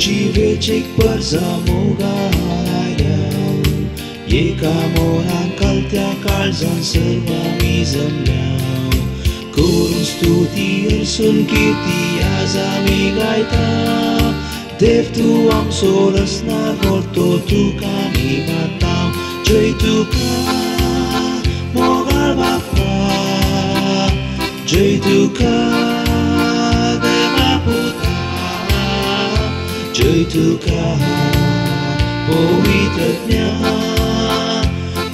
तुजी वेचीक परजा मोगान आयल्या एका मोरान कलत्या काळजान सर्व आमी जमल्या करून स्तुती अरसून किर्ती आज आमी गायता देव तूं आमचो रचणार करतो तुका आमी मानता जय तुका मोगाळ बाप्पा जय तुका देवा पुता जय तुका पवित्र ज्ञान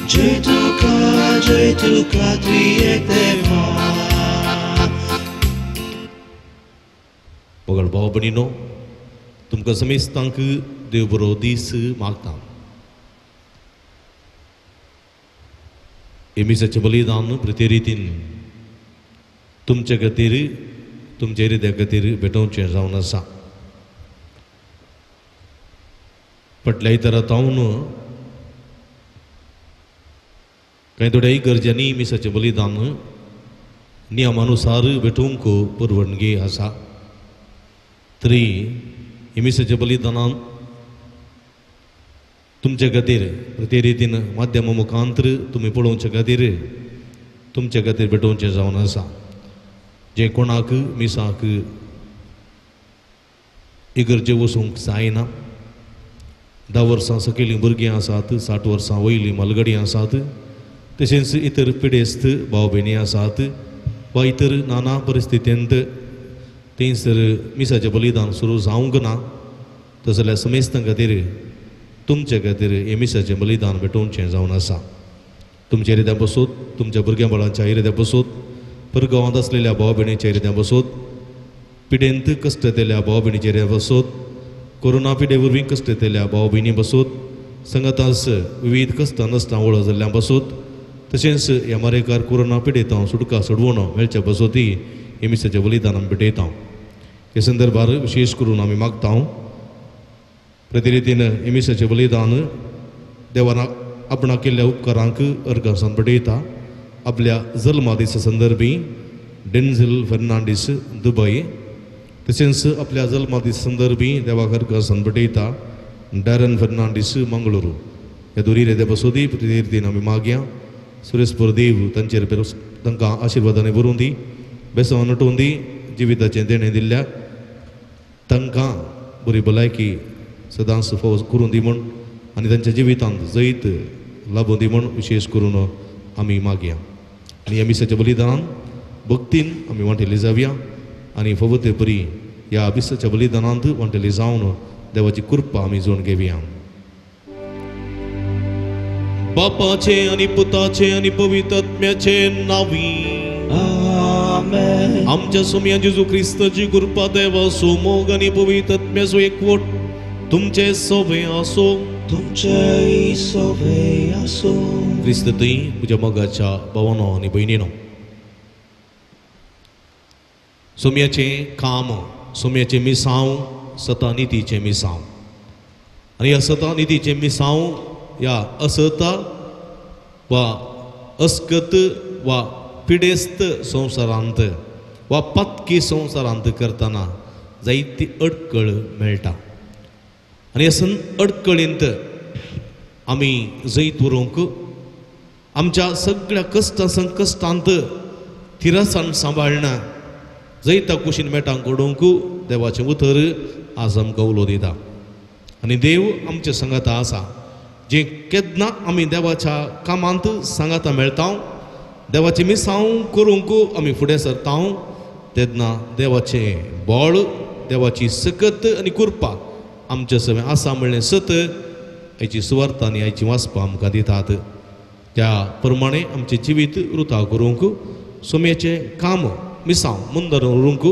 जय तुका त्रिएक देवा. मोगाळ भाव भयणीनो, तुमकां समेस्तांक देव बरो दीस मागता. हे मिसाचें बलिदान प्रती रितीन तुमचे खातीर तुमच्या हृदया खातीर भेटोवचें जावन आसा. फाटल्या इतरा तावन कांय थोड्या इगर्जांनी मिसाचें बलिदान नियमानुसार भेटोवंक परवानगी आसा. तरी हे मिसाच्या बलिदानान तुमचे खातीर प्रती रितीन माध्यमा मुखांतर तुमी पळोवचे खातीर तुमचे खातीर भेटोवचें जावन आसा. जे कोणाक मिसाक इगर्जे वचूंक जायना, 10 वर्सां सकयलीं भुरगीं आसात, 60 वर्सां वयलीं म्हालगडीं आसात, तशेंच इतर पिडेस्त भाव भयणी आसात वा इतर नाना परिस्थितींत थंयसर मिसाचें बलिदान सुरू जावंक ना, तशें जाल्यार समेस्तां खातीर तुमचे खातीर हें मिसाचें बलिदान भेटोवचें जावन आसा. तुमच्या हृदया बसूत, तुमच्या भुरग्यां बाळांच्या हृदया बसूत, परगांवांत आसलेल्या भाव भयणीच्या हृदया बसूत, पिडेंत कश्ट येतल्या भाव भयणीच्या हृदया बसूत, कोरोना पिडे वरवीं कश्ट येतल्या भाव भयणी बसूत, संगतास विविध कश्टां नश्टां वळख जाल्ल्या बसूत, तशेंच ह्या मारेकार कोरोना पिडेंत हांव सुटका सोडवण मेळच्या बसोती हे मिसाचें बलिदान आमी भेटयता. हे संदर्भार विशेष करून आमी मागता प्रतिरितीन हे मिसाचें बलिदान देवान आपणाक केल्ल्या उपकारांक अर्गासान भेटयता. आपल्या जल्मा दिसा संदर्भी डेन्झिल फेर्नांडीस दुबय, तशेंच आपल्या जल्मा दिसा संदर्भी देवाक अर्गासान भेटयता डॅरन फेर्नांडीस मंगळुरू. ह्या दोरी रेद्या बसोदी प्रतिरितीन आमी मागया सुरेशपूर देव तांचेर तांकां आशिर्वादांनी भरून दी, बेसांव नटोवन दी, जिविताचें देणें दिल्ल्या तांकां बरी भलायकी सदांच फावो करून दी म्हूण आनी तांच्या जिवितांत जैत लाबून दी म्हूण विशेष करून आमी मागया. आनी ह्या मिसाच्या बलिदानान भक्तीन आमी वांटेली जावया आनी फावो ते परी ह्या मिसाच्या बलिदानांत वांटेली जावन देवाची कृपा आमी जोड घेवया. बापाचे आनी पुताचे आनी पवित्र आत्म्याचे नांवी आमेन. आमच्या सोम्या जेजू क्रिस्ताची कृपा देवाचो मोग आनी पवित्र आत्म्याचो एकवट तुमचे सोबे आसो, तुमचे सोबे आसो. क्रिस्त थंय म्हज्या मोगाच्या भावानो आनी भयणीनो, सोम्याचें काम, सोम्याचें मिसांव सता नितीचें मिसांव, आनी ह्या सता नितीचें मिसांव ह्या असता वा अस्कत वा पिडेस्त संवसारांत वा पातकी संवसारांत करतना जायती अडकळ मेळटा. आनी ह्या अडकळींत आमी जैत उरोवंक आमच्या सगळ्या कश्टां संकश्टांत थिरसाण सांबाळना जैता कुशीन मेटां घडोवंक देवाचें उतर आज आमकां उलो दिता. आनी देव आमच्या सांगाता आसा, जे केन्ना आमी देवाच्या कामांत सांगाता मेळटा, देवाचें मिसांव करूंक आमी फुडें सरता, तेन्ना देवाचें बळ, देवाची सकत आनी कृपा आमच्या सगळें आसा म्हणलें सत हाची सुवार्थ आनी हाची वाचपां आमकां दितात. त्या प्रमाणे आमचें जिवीत रुता करूंक सोम्याचें काम मिसांव मुंदर उरूंक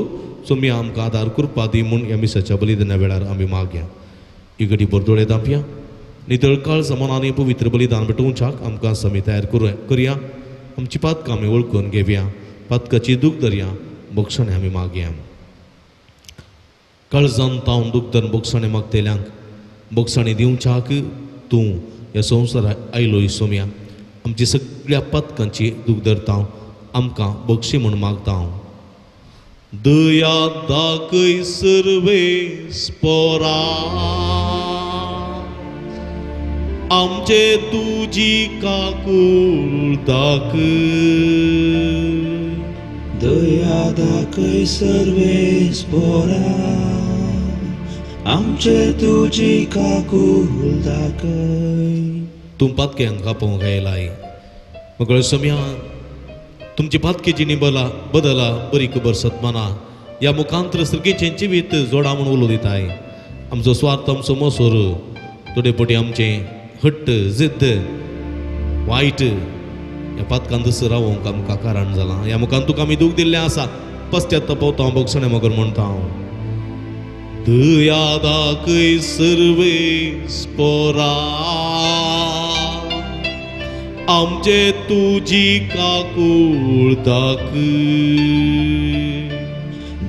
सोम्या आमकां आदार कृपा दी म्हूण ह्या मिसाच्या बलिदाना वेळार आमी मागया. इगडी बरदोळे दापया नितळ काळ जमानांनी पवित्र बलिदान भेटोवच्याक आमकां समी तयार करया. आमची पातकां आमी वळखून घेवया, पातकाची दूख धरया, बक्षणें आमी मागया. काळजान तावन दूख धरून बक्षणें मागतल्यांक बक्षणें दिवच्याक तूं ह्या संवसाराक आयलो सोम्या. आमची सगळ्या पातकांची दूख धरता, आमकां बक्षी म्हूण मागता. दया दाखय सर्वेस पोरा आमचे तुजी काकूळ दाखय दया दाखय सर्वेस पोरा आमचे तुजी काकूळ दाखय. तूं पातके हांकां पळोवंक आयलाय मगळ सम्या तुमची पातकेची निबला बदला बरी खबर सतमाना ह्या मुखांतर सर्गेचें जिवीत जोडा म्हूण उलो दिताय. आमचो स्वार्थ आमचो मोसोर थोडे पटी आमचें हट्ट जिद्द वायट ह्या पातकान दुसरो रावोंक आमकां कारण जालां. ह्या मुखान तुका आमी दूख दिल्लें आसा पश्चात पवता हांव भोगसणें मगर म्हणटा हांव दया दाखय सर्वेस पोरा आमचे तुजी काकूळ दाखय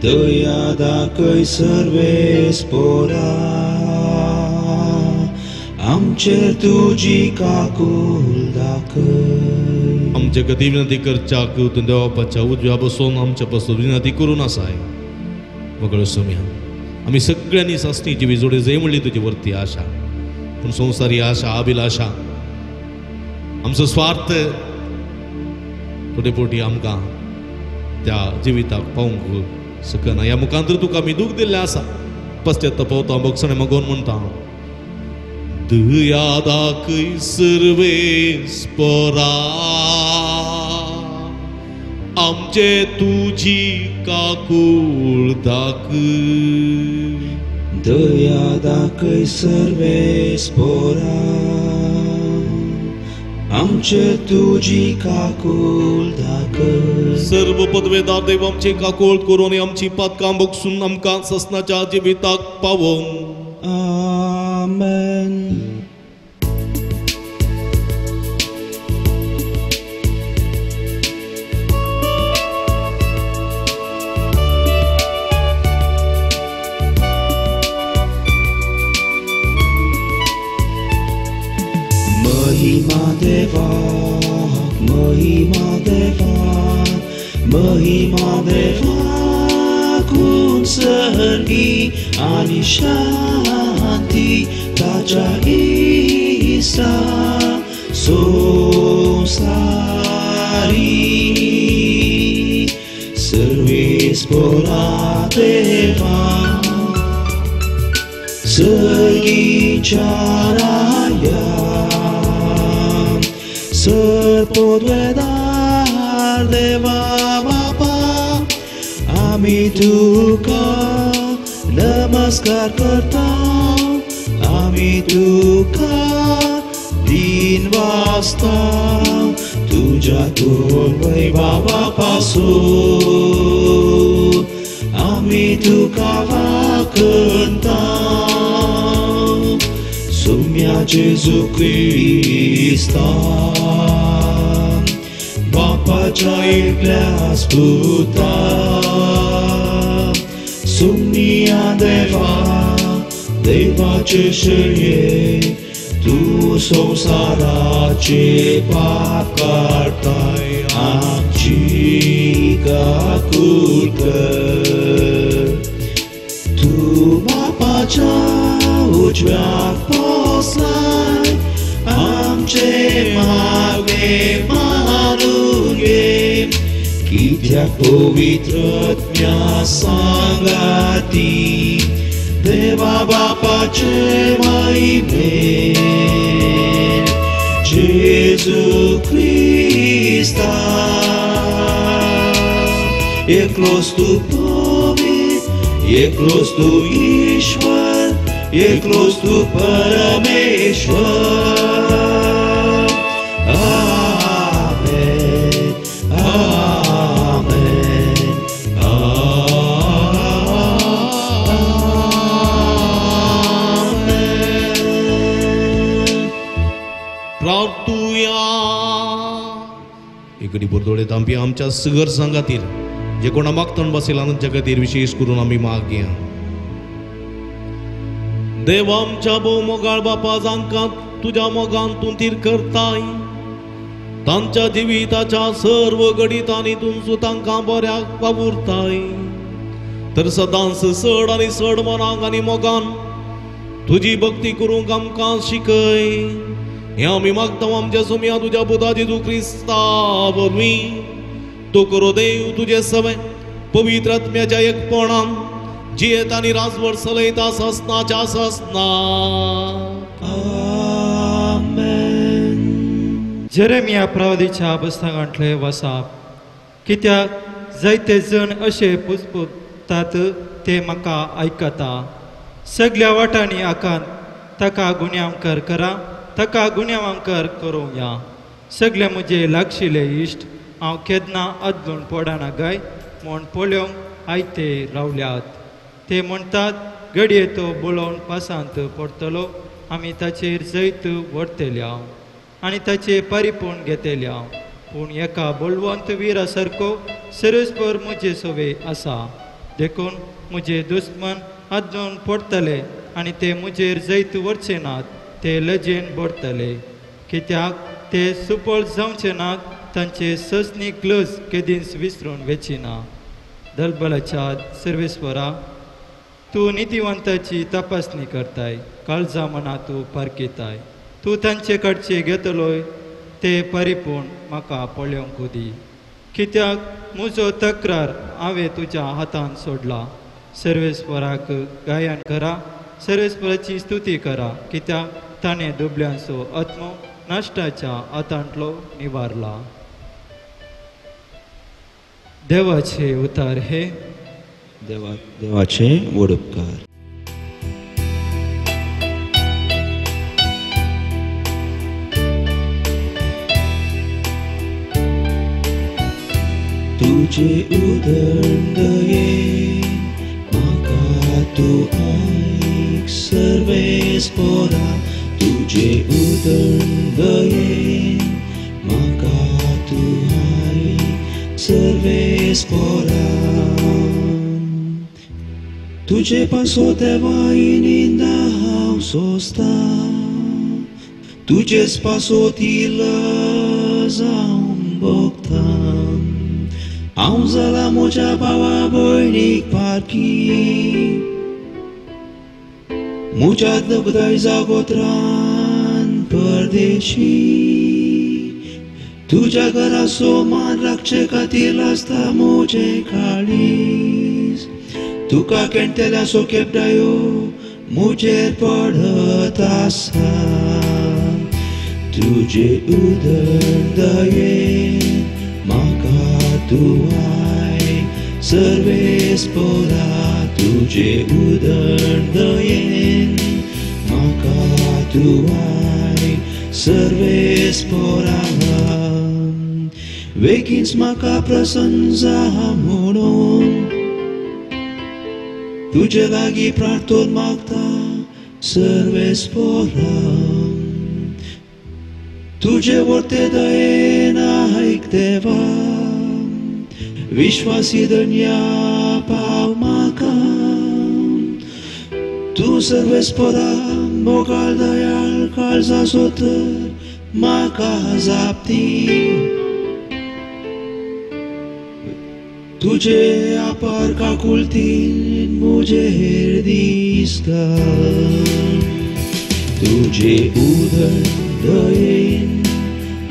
दया दाखय सर्वेस पोरा आमचे तुजी काकूळ दाखय. आमचे गती विनंती करच्याक तूं देवापाच्या उजव्या बसून आमच्या पासून विनंती करून आसाय. मगळ सोम्या आमी सगळ्यांनी सासणी जिवी जोडे जय म्हणली तुजी वरती आशा पूण संवसारी आशा अभिलाशा आमचो स्वार्थ थोडे पोटी आमकां त्या जिविताक पावूंक शकना. ह्या मुखांतर तुका आमी दूख दिल्लें आसा पश्चात पवता भोगसणें मागोवन म्हणटा दया दाखय सर्वेस पोरा आमचे तुजी काकूळ दाखय दया दाखय सर्वेस पोरा आमचे तुजी काकूळ दाखय. सर्व पदवेदार देव आमची काकूळ करून आमची पातकां बगसून आमकां ससनाच्या जिविताक पावोवंक. आमेन. महिमा देवा महिमा देवा महिमा देवा कोण सर्गी आणि शांती ताच्या इसा संसारी सर्वेस पोरा देवा सर्गीच्या राया सर्पोद्वेदार देवा बापा आमी तुका नमस्कार करता आमी तुका दिन वाजता तुझ्या गुण वैभवा पासून आमी तुका वाकता सुम्या जेजू क्रिस्ता बापाच्या एकल्या स्पुता सुम्या देवा देवाचे शये तू संसाराचे पाप काडताय आमची काकूळ कर तू बापाच्या उजव्याक पोसलाय आमचे मागणे मानून घे कित्याक पवित्रत्म्या सांगाती देवा बापाचे महिमे जेजू क्रिस्ता एकलोच तूं पवित्र एकलोच तूं ईश्वर एकलोच तूं परमेश्वर. आमेन आमेन आमेन. प्रार्थुया. इकडे बोरदोळे तांपी आमच्या सगर सांगातील जे कोणा मागतान बसेल आनंदच्या खातीर विशेष करून आमी मागया. देव आमच्या भोव मोगाळ बापा जांकां तुज्या मोगान तूं तीर करताय तांच्या जिविताच्या सर्व घडितांनी तूं तांकां बऱ्याक वावुरताय. तर सदांच चड आनी चड मनाक आनी मोगान तुजी भक्ती करूंक आमकां शिकय. हें आमी मागता आमच्या सोम्या तुज्या पुता जेजू क्रिस्ता वरवीं. तो करो देव तुजे सवे पवित्र आत्म्याच्या एकपणान जियेत आनी राजवट चलयता ससनाच्या ससना. आमेन. जेरेमिया प्रवादीच्या पुस्तकांतले वसाप. कित्याक जायते जण अशे पुसपुतात ते म्हाका आयकता. सगल्या वाटांनी आकांत ताका गुन्यांवकार करा, ताका गुन्यांवकार करूं या. सगळे म्हजे लागशिल्ले इश्ट हांव केन्ना आदलून पडना गाय म्हूण पळोवंक आयते रावल्यात. ते म्हणटात घडये तो बळोवन पासांत पडटलो, आमी ताचेर जैत व्हरतल्या आनी ताचे परिपूर्ण घेतल्या. पूण एका बळवंत विरा सारको सरस्पर म्हजे सवे आसा, देखून म्हजे दुस्मन आदलून पडटले आनी ते म्हजेर जैत व्हरचे नात, ते लजेन भरतले. कित्याक ते सुपळ जावचे नात, तांचे ससनीक लज केदींच विसरून वेची ना. दलबलाच्या सर्वेस्वरा, तूं नितीवंताची तपासणी करताय, काळजा मना तूं पारखिताय. तूं तांचे कडचे घेतलोय ते परिपूर्ण म्हाका पळोवंक दी. कित्याक म्हजो तक्रार हांवें तुज्या हातान सोडला. सर्वेस्वराक गायन करा, सर्वेस्वराची स्तुती करा, कित्याक ताणें दुबल्यांचो आत्मो नाश्टाच्या हातांतलो निवारला. देवाचे उतार हे देवाचे व्हड उपकार. तुजे उदंडये म्हाका तूं आयक सर्वेस्पोरा. तुजे उदंडये म्हाका तूं आयक सर्वेस्पोरा. तुजे पासो देवा निंदा हांव सोंसता, तुजेच पासो ती लज हांव भोगता. हांव जाला म्हज्या भावा भयणीक पारखी, म्हज्या दगदायजा गोत्रान परदेशी. तुज्या घराचो मान राखचे खातीर आसता म्हजें काळीज, तुका केणटेल्याचो केपडायो म्हजेर पडत आसा. तुजे उदंडये म्हाका तूं आयक सर्वेस्पोरा. तुजे उदंडयेन म्हाका तूं आयक सर्वेस्पोरा. वेगींच म्हाका प्रसन्न जा म्हणून तुजे लागीं प्रार्थोन मागता सर्वेस्पोरा. तुजे वर्ते दयेन आयक देवा, विश्वासी धन्या पाव म्हाका. तूं सर्वेस्पोरा मोगाळ दयाळ काळजाचो तर म्हाका जाप दी. तुजे अपार काकुळतीन म्हजेर दिसता. तुजे उदंडयेन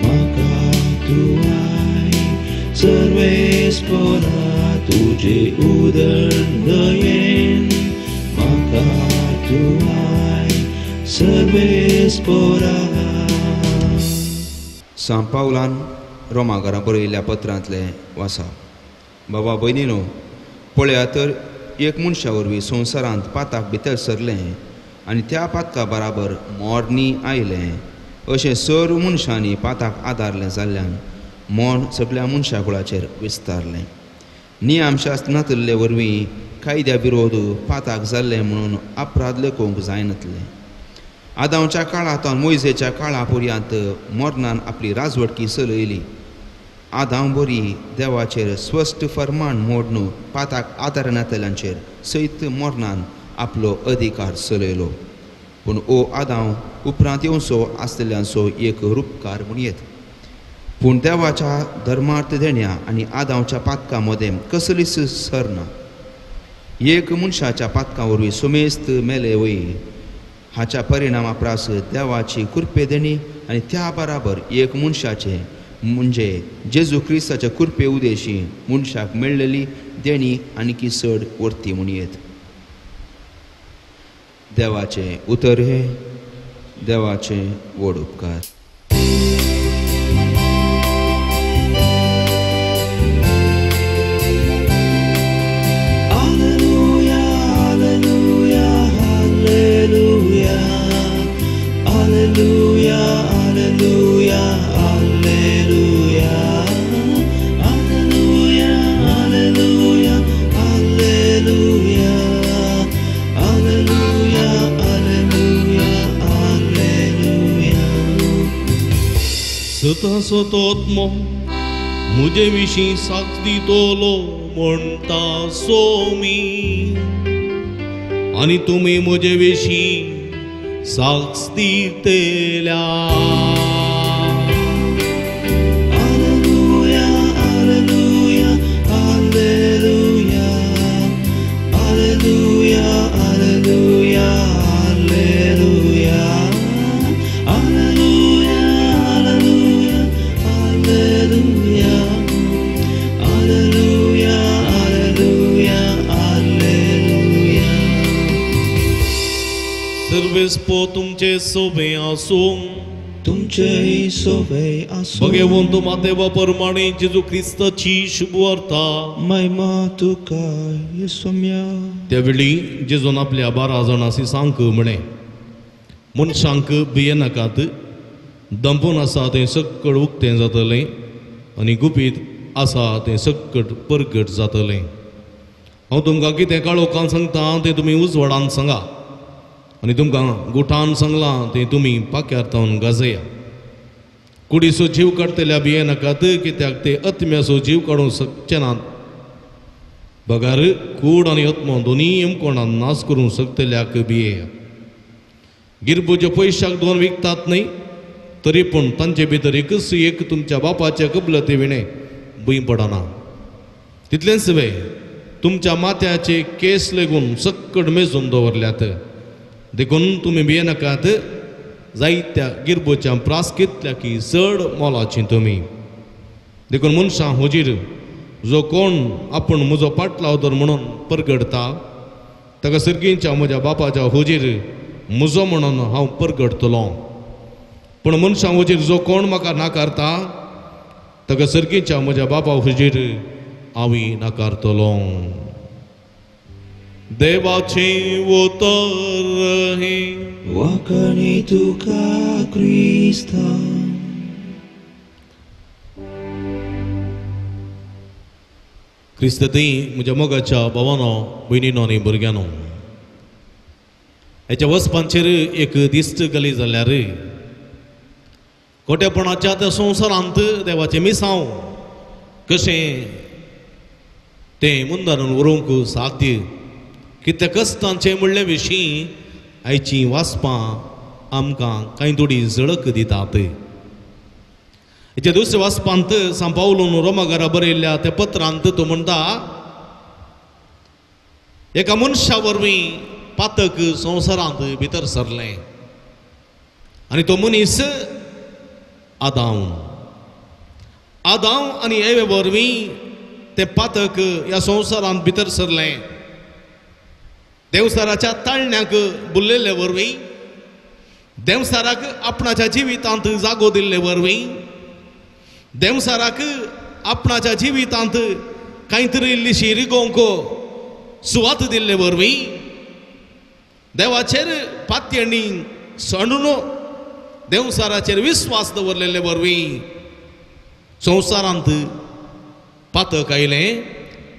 म्हाका तूं आयक सर्वेस्पोरा. तुजे उदंडयेन म्हाका तूं आयक सर्वेस्पोरा. सांत पावलान रोमा घरा बरयल्ल्या पत्रांतलें वासा. बाबा भयणीनो, पळया तर एक मनशा वरवीं संवसारांत पाताक भितर सरलें आनी त्या पातका बराबर मोरणी आयलें. अशें सर्व मनशांनी पाताक आदारलें जाल्ल्यान मरण सगळ्या मनशा कुळाचेर विस्तारलें. नियमशास्त्र नातिल्ले वरवीं कायद्या विरोध पाताक जाल्लें म्हणून अपराध लेखूंक जायनातलें. आदांवच्या काळांत मोयजेच्या काळा पर्यंत मरणान आपली राजवटकी चलयली. आदांव बरी देवाचेर स्पश्ट फर्मान मोडून पाताक आदारनातल्यांचेर सयत मरणान आपलो अधिकार चलयलो. पूण ओ आदांव उपरांत येवचो आसलेल्यांचो एक रुपकार म्हूण येत. पूण देवाच्या धर्मार्थ देण्या आनी आदांवच्या पातकां मदें कसलीच सर ना. एक मनशाच्या पातकां वरवीं सुमेस्त मेले वय हाच्या परिणामा प्रास देवाची कृपे देणी आनी त्या बराबर एक मनशाचे म्हणजे जेजू क्रिस्ताच्या कृपे उदेशी मनशाक मेळ्ळेली देणी आनीकी चड वर्ती म्हणयेत. देवाचें उतर हें, देवाचें व्हड उपकार. Alleluia, alleluia, alleluia, alleluia, alleluia, alleluia, alleluia, alleluia, alleluia, alleluia, alleluia, alleluia. सता सतोत्मो मुझे विशीं साक्ष दितलो म्हणटा सोमी आनी तुमी म्हजे विशीं साक्ष दितल्या. Alleluia, alleluia, alleluia, alleluia, alleluia, alleluia, alleluia, alleluia, alleluia, alleluia, alleluia, alleluia. सर्वेस्पो तुमचे सोबे आसूं, तुमचेय सोबे आसूं. भगवंत मातेवा परमाणे जेजू क्रिस्ताची शुभवार्ता. महिमा तुका येसोम्या. त्यावेळी जेजून आपल्या 12 जाणांशी सांग म्हळें, मनशांक भियेनाकात, दंपून आसा तें सक्कड उक्तें जातलें आनी गुपीत आसा तें सक्कड परगट जातलें. हांव तुमकां कितें काळोखान सांगता तें तुमी उजवाडान सांगा आनी तुमकां गुठान सांगलां तें तुमी पाक्यार तावन गाजया. कुडीचो जीव काडटल्या भियेनाकात, कित्याक ते आत्म्याचो जीव काडूंक शकचे नात, बगार कूड आनी आत्मो दोनी यमकोणान नाश करूंक शकतल्याक भियेया. गिरबुजे पयशाक 2 विकतात न्हय, तरी पूण तांचे भितर एकच एक तुमच्या बापाच्या कबलती विणें भूंय पडना. तितलेंच वे तुमच्या माथ्याचे केस लेगून सक्कड मेजून दवरल्यात. देखून तुमी भियेनाकात, जायत्या गिरबोच्या प्रास कितल्या की चड मोलाची तुमी. देखून मनशां हुजीर जो कोण आपूण म्हजो पाटलावदर म्हणून परगडटा ताका सर्गींच्या म्हज्या बापाच्या हुजीर म्हजो म्हणून हांव परगडटलो. पूण मनशां हुजीर जो कोण म्हाका नाकारता ताका सर्गींच्या म्हज्या बापा हुजीर हांवूय नाकारतलो. देवाचें उतर हें. वाकणी तुका क्रिस्ता. क्रिस्तती म्हज्या मोगाच्या भावानो, भयणीनो आनी भुरग्यांनो, हेच्या वचपांचेर एक दिश्ट गली जाल्यार खोटेपणाच्या त्या संवसारांत देवाचें मिसांव कशें तें मुंदारून व्हरूंक साध्य कितल्या कश्टांचें म्हणले विशीं आयचीं वाचपां आमकां कांय थोडी झळक दितात. हेच्या दुसऱ्या वाचपांत सांत पावलून रोमाघरा बरयल्ल्या त्या पत्रांत तो म्हणटा, एका मनशा वरवीं पातक संवसारांत भितर सरलें आनी तो मनीस आदांव. आदांव आनी एवे वरवीं तें पातक ह्या संवसारांत भितर सरलें. देवसाराच्या ताळण्याक बुल्लेले वरवीं, देवसाराक आपणाच्या जिवितांत जागो दिल्ले वरवीं, देवसाराक आपणाच्या जिवितांत कांय तरी इल्लीशी रिगोवंक सुवात दिल्ले वरवीं, देवाचेर पातयणी सणून देवसाराचेर विस्वास दवरलेले वरवीं संवसारांत पातक आयलें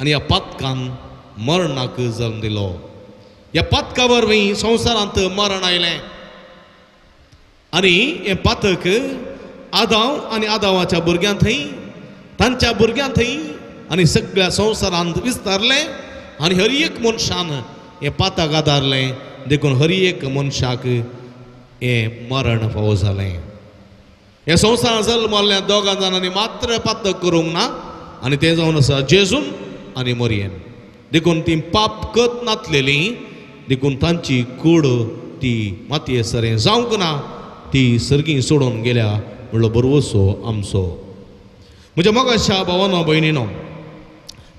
आनी ह्या पातकान मरणाक जल्म दिलो. ह्या पातका वरवीं संवसारांत मरण आयलें आनी हें पातक आदांव आनी आदावाच्या भुरग्यां थंय, तांच्या भुरग्यां थंय आनी सगळ्या संवसारांत विस्तारलें आनी हर एक मनशान हें पातक आदारलें. देखून हर एक मनशाक हें मरण फावो जालें. हे संवसारांत जल्मल्ल्या दोगां जाणांनी मात्र पातक करूंक ना आनी तें जावन आसा जेजून आनी मरियेन. देखून ती पाप कत नातलेली, देखून तांची कूड ती मातये सरें जावंक ना, ती सर्गी सोडून गेल्या म्हणलो बरवसो आमचो. म्हज्या मोगाच्या भावानो भयणीनो,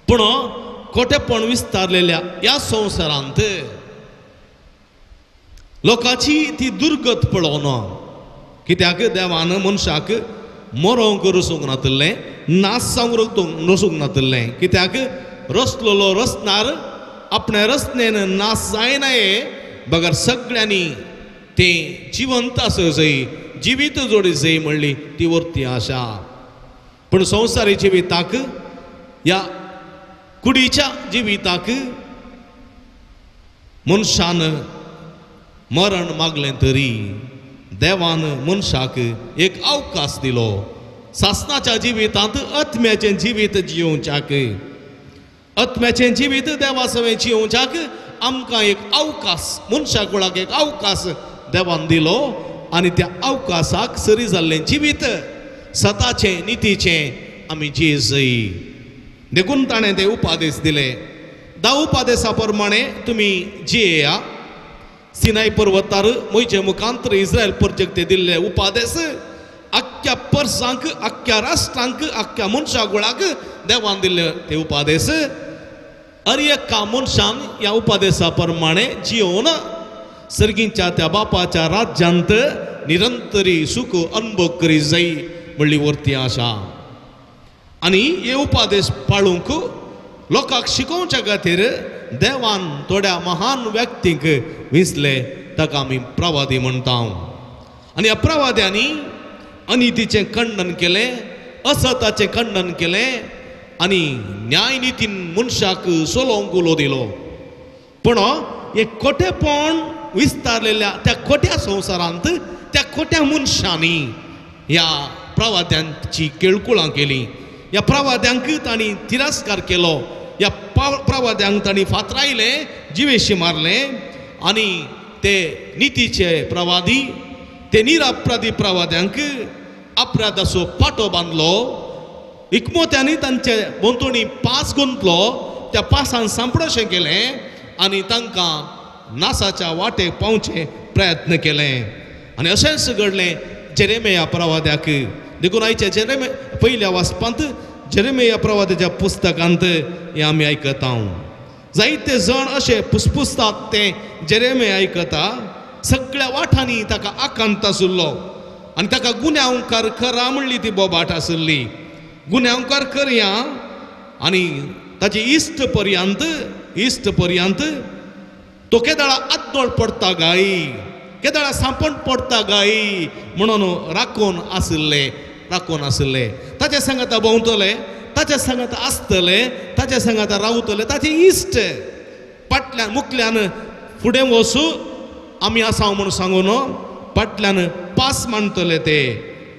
पूण खोटेपण विस्तारलेल्या ह्या संवसारांत लोकांची ती दुर्गत पळोवन, कित्याक देवान मनशाक मरोंक रसूंक नातलें, नास जावंक रसूंक नातलें. कित्याक रसलेलो रसनार आपणे रचनेन नास जायनाये बगर सगळ्यांनी तें जिवंत आसूं जाय, जिवीत जोडी जाय म्हणली ती वरती आशा. पूण संवसारी जिविताक, ह्या कुडीच्या जिविताक मनशान मरण मागलें तरी देवान मनशाक एक अवकाश दिलो सासनाच्या जिवितांत आत्म्याचें जिवीत जियोवच्याक, आत्म्याचें जिवीत देवा सवें जियोवच्याक आमकां एक अवकाश, मनशा कुळाक एक अवकाश देवान दिलो आनी त्या अवकाशाक सरी जाल्लें जिवीत सताचें नितीचें आमी जिये. देखून ताणें ते उपादेश दिले. धा उपादेसा प्रमाणे तुमी जियेया. सिनाय पर्वतार मोयचे मुखांतर इस्रायल परचेक ते दिल्ले उपादेश आख्ख्या परसांक, आख्ख्या राष्ट्रांक, आख्ख्या मनशा गुळाक देवान दिल्ले ते उपादेश. अर एका मनशान ह्या उपादेसा प्रमाणे जियोवन सर्गींच्या त्या बापाच्या राज्यांत निरंतरी सुख अनुभव करी जाय म्हणली वरती आशा. आनी हे उपादेश पाळूंक लोकांक शिकोवच्या खातीर देवान थोड्या महान व्यक्तींक विंचले, ताका आमी प्रवादी म्हणटा. आनी ह्या प्रवाद्यांनी अनितीचें खंडन केलें, असताचें खंडन केलें आनी न्यायनितीन मनशाक सोलोवंक उलो दिलो. पूण हें खोटेपण विस्तारलेल्या त्या खोट्या संवसारांत त्या खोट्या मनशांनी ह्या प्रवाद्यांची केळकुळां केली. ह्या प्रवाद्यांक तांणी तिरस्कार केलो, ह्या प्रवाद्यांक तांणी फातरायले, जिवेशी मारले आनी ते नितीचे प्रवादी, ते निरापराधी प्रवाद्यांक अपराधाचो पाटो बांदलो. इकमोत्यांनी तांचे भोंवतणी पास गुंतलो, त्या पासान सांपडशें केलें आनी तांकां नासाच्या वाटेक पावचे प्रयत्न केले. आनी अशेंच घडलें जेरेमिया प्रवाद्याक. देखून आयच्या जेरेमे पयल्या वाचपांत जेरेमिया प्रवाद्याच्या पुस्तकांत हें आमी आयकता. जायते जाण अशे पुसपुसतात ते जेरेमिया आयकता. सगळ्या वाठांनी ताका आकांत आशिल्लो आनी ताका गुन्यांवकार करा म्हणली ती बोबाट आशिल्ली. गुन्यांवकार करया आनी ताची इश्ट पर्यंत, इश्ट पर्यंत तो केदाळा आदोळ पडटा गाय, केदाळा सांपण पडटा गाय म्हणून राखून आशिल्ले, राखून आशिल्ले. ताच्या सांगाता भोंवतले, ताच्या सांगाता आसतले, ताच्या सांगाता रावतले. ताचे इश्ट फाटल्यान मुखल्यान फुडें वचूं आमी आसा म्हणून सांगून फाटल्यान पास मांडटले ते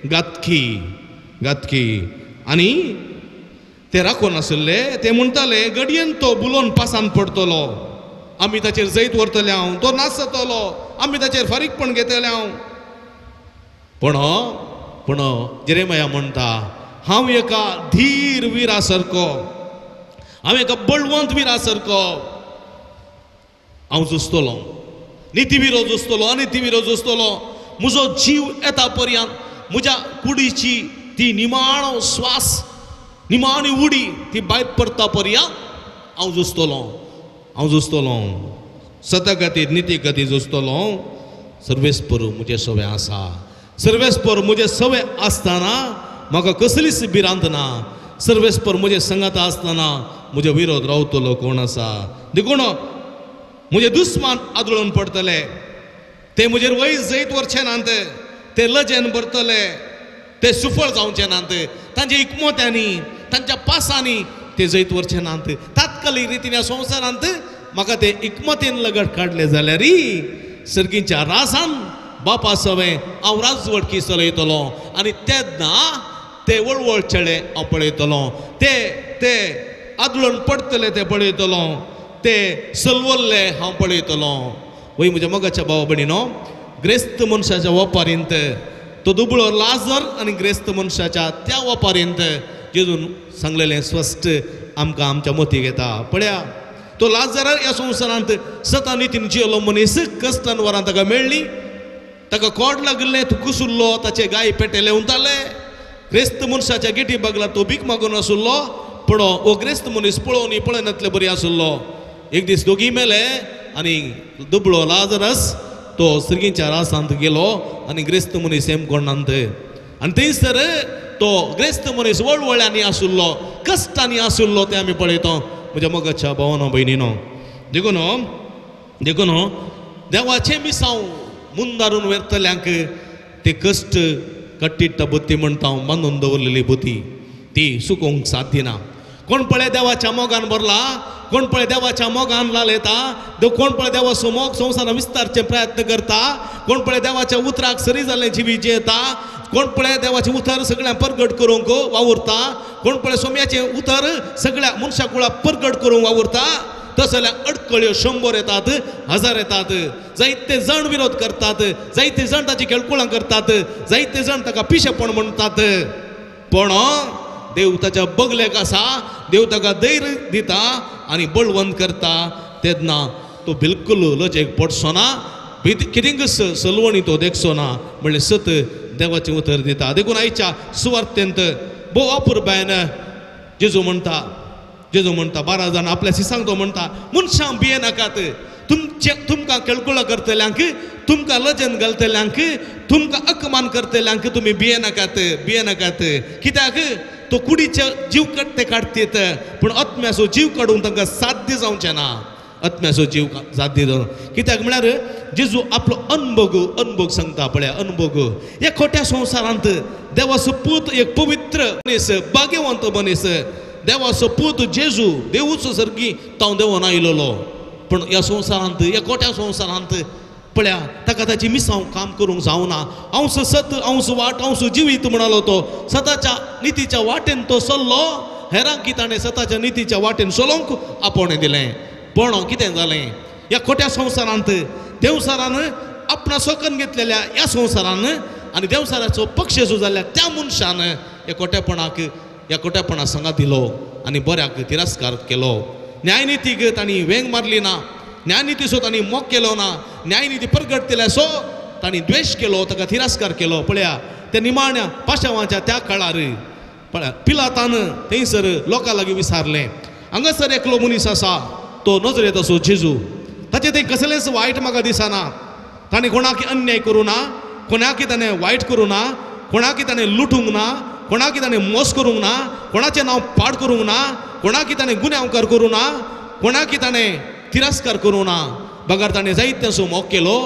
घातकी, घातकी. आनी ते राखून आशिल्ले. ते म्हणटाले घडयेन तो बुलोवन पासान पडटलो, आमी ताचेर जैत व्हरतले हांव, तो नाचतलो, आमी ताचेर फारीकपण घेतले हांव. पूण पूण जेरेमिया म्हणटा हांव एका धीर विरा सारको, हांव एका बळवंत विरा सारको हांव झुजतलो, निती विरोध झुजतलो, अनिती विरोध झुजतलो. म्हजो जीव येता पर्यंत म्हज्या कुडीची ती निमाणो श्वास, निमाणी उडी ती भायर पडटा पर्यंत हांव झुजतलो, हांव झुजतलो. सता खातीर, निती खातीर झुजतलो. सर्वेस्पर म्हजें सवें आसा, सर्वेस्पर म्हजें सवें आसतना म्हाका कसलीच भिरांत ना. सर्वेस्पर म्हजें संगात आसतना म्हजो विरोध रावतलो कोण आसा. देखून म्हजे दुस्मान आदळून पडटले, ते म्हजेर वयर जैत व्हरचे नात, ते लजेन भरतले, ते सुफळ जावचे नात. तांच्या इकमोत्यांनी, तांच्या पासांनी ते जैत व्हरचे नात. तात्कालीक रितीन ह्या संवसारांत म्हाका ते इकमतेन लगट काडले जाल्यार सर्गीच्या रासान बापा सवें हांव राजवटकी चलयतलो आनी तेन्ना ते वळवळ चेडे हांव पळयतलो, ते ते आदळून पडटले ते पळयतलो, ते सलवल्ले हांव पळयतलो. वय म्हज्या मोगाच्या भावा भयणीनो, ग्रेस्त मनशाच्या वपारींत तो दुबळो लाजर आनी ग्रेस्त मनशाच्या त्या वपारींत जेजून सांगलेलें स्पश्ट आमकां आमच्या मतीक येता. पळया तो लाजर ह्या संवसारांत सता नितीन जियेलो मनीस कश्टान वरां ताका मेळ्ळी, ताका कोड लागिल्लें, तो कुसुल्लो, ताचे गाय पेटे लेवताले. ग्रेस्त मनशाच्या गेटी बागला तो भीक मागून आसुल्लो, पूण हो ग्रेस्त मनीस पळोवन पळयनातले बरी आसुल्लो. एक दीस दोगी मेले आनी दुबळो लाजरस तो सर्गीच्या रासांत गेलो आनी ग्रेस्त मनीस हेमकोणांत. आनी थंयसर तो ग्रेस्त मनीस वळवळ्यांनी आसुल्लो, कश्टांनी आसुल्लो तें आमी पळयता म्हज्या मोगाच्या भावानो भयणीनो. देखून देखून देवाचें मिसांव मुंदारून व्हरतल्यांक ते कश्ट कट्टिट्टा बुद्धी म्हणटा हांव, बांदून दवरलेली बुद्धी ती सुकोवंक साथ दिना. कोण पळय देवाच्या मोगान भरला, कोण पळय देवाच्या मोगान लालयता, कोण पळय देवाचो मोग संवसारान विस्तारचे प्रयत्न करता, कोण पळय देवाच्या उतराक सरी जाल्लें जिवीत जियेता, कोण पळय देवाचें उतर सगळ्यांक परगट करूंक वावुरता, कोण पळय सोम्याचें उतर सगळ्या मनशा कुळाक परगट करूंक वावुरता, तस जाल्यार अडकळ्यो 100 येतात, 1000 येतात. जायते जाण विरोध करतात, जायते जाण ताची खेळकुळां करतात, जायते जाण ताका पिशेपण म्हणटात, पूण देव ताच्या बगलेक आसा, देव ताका धैर्य दिता आनी बळवंत करता. तेन्ना तो बिलकुल लजेक पडचो ना, कितेंकच सलवणी तो देखचो ना, म्हणल्यार सत देवाचें उतर दिता. देखून आयच्या सुवार्थेंत भोव अपुरबायन जेजू म्हणटा, जेजू म्हणटा 12 जाण आपल्या सिसांक तो म्हणटा, मनशां भियेनाकात, तुमचे तुमकां केळकुळां करतल्यांक, तुमकां लजेन घालतल्यांक, तुमकां अपमान करतल्यांक तुमी भियेनाकात, भियेनाकात. कित्याक तो कुडीचे जीव ते काडटीत, पूण आत्म्याचो जीव काडूंक तांकां साध्य जावचें ना, आत्म्याचो जीव साध्य जावं. कित्याक म्हळ्यार जेजू आपलो अनभोग अनभोग सांगता. पळया अनभोग ह्या खोट्या संवसारांत देवाचो पूत एक पवित्र मनीस, भाग्यवंत मनीस, देवाचो पूत जेजू देवूच सर्गी तो देवून आयिल्लो, पूण ह्या संवसारांत ह्या खोट्या संवसारांत पळया ताका ताची मिसांव काम करूंक जावना. हांवच सत, हांवच वाट, हांवच जिवीत म्हणालो तो सताच्या नितीच्या वाटेन तो चल्लो, हेरांकी ताणें सताच्या नितीच्या वाटेन चलोवंक आपोवणें दिलें. पूण कितें जालें, ह्या खोट्या संवसारांत देवसारान आपणा सोकन घेतलेल्या ह्या संवसारान आनी देवसाराचो पक्ष जो जाल्ल्या त्या मनशान ह्या खोट्यापणाक ह्या खोट्यापणा सांगात दिलो आनी बऱ्याक तिरस्कार केलो. न्यायनितीक तांणी वेंग मारली ना, न्यायनितीचो तांणी मोग केलो ना, न्यायनिती परगट केल्यासो तांणी द्वेश केलो, ताका तिरस्कार केलो. पळया त्या निमाण्या पाशावांच्या त्या काळार पळया पिलातान थंयसर लोकां लागीं विचारलें, हांगासर एकलो मनीस आसा तो नजरेंत असो जेजू, ताचें तें कसलेंच वायट म्हाका दिसना, ताणें कोणाक अन्याय करूं ना, कोणाकय ताणें वायट करूं ना, कोणाकय ताणें लुटूंक ना, कोणाकय ताणें मोस करूंक ना, कोणाचें नांव पाड करूंक ना, कोणाकय ताणें गुन्यांवकार करूं ना, कोणाकय ताणें तिरस्कार करूं ना, बगर ताणें जायत्यांचो मोग केलो,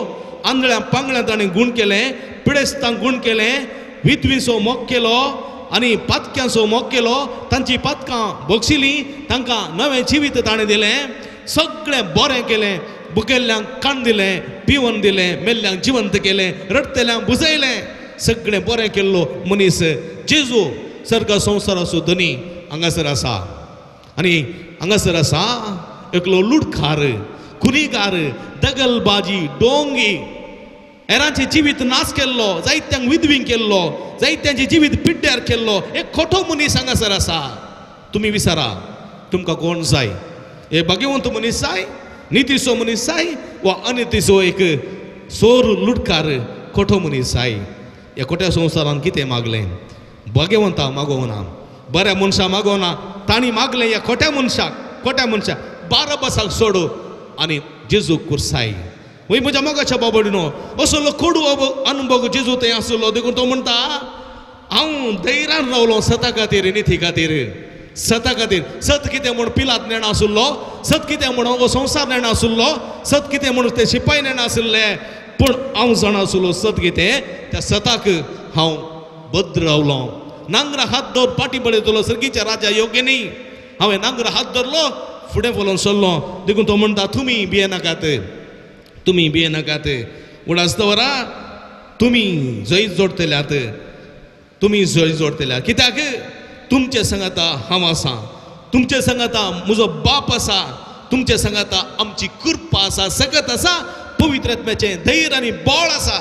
आंधळ्या पांगळ्यां ताणें गूण केलें, पिडेस्तांक गूण केलें, विधवींचो मोग केलो आनी पातक्यांचो मोग केलो, तांची पातकां भोगशिलीं, तांकां नवें जिवीत ताणें दिलें, सगळें बरें केलें, भुकेल्ल्यांक काण दिलें, पिवन दिलें, मेल्ल्यांक जिवंत केलें, रडटल्यांक बुजयलें, सगळें बरें केल्लो मनीस जेजू सर्ग संवसाराचो धनी हांगासर आसा. आनी हांगासर आसा एकलो लुटखार, खुनीगार, दगलबाजी, डोंगी, हेरांचें जिवीत नाश केल्लो, जायत्यांक विधवींक केल्लो, जायत्यांचें जिवीत पिड्ड्यार केल्लो एक खोटो मनीस हांगासर आसा. तुमी विचारा तुमकां कोण जाय, एक भाग्यवंत मनीस जाय, नितीचो मनीस जाय, वा अनितीचो एक सोर लुटकार खोटो मनीस जाय? ह्या खोट्या संवसारान कितें मागलें? भाग्यवंता मागोवना, बऱ्या मनशां मागोवना, तांणी मागलें ह्या खोट्या मनशाक, खोट्या मनशाक बाराबसाक सोडू आनी जेजूक कुर्साय. वय म्हज्या मोगाच्या बाबडिनो, असलो कोडू अनुभव जेजू थंय आसलो. देखून तो म्हणटा हांव धैर्यान रावलो सता खातीर, निती खातीर, सता खातीर. सत कितें म्हूण पिलात नेणा आसलो, सत कितें म्हूण हो संवसार नेणा आसलो, सत कितें म्हूण ते शिपाय नेणा आशिल्ले, पूण हांव जाणा आसलो सत कितें, त्या सताक हांव बद्र रावलो. नांगरा हात दवर पाटी पळयतलो सर्गीच्या राजा योग्य न्ही, हांवें नांगरा हात धरलो, फुडें फुलोवन सरलो. देखून तो म्हणटा तुमी भियेनाकात, तुमी भियेनाकात, उडास दवरा, तुमी जैत जोडटल्यात, तुमी जैत जोडटल्यात. कित्याक तुमचे सांगाता हांव आसा, तुमचे सांगाता म्हजो बाप आसा, तुमचे सांगाता आमची कृपा आसा, सकत आसा, पवित्र आत्म्याचें धैर्य आनी बळ आसा.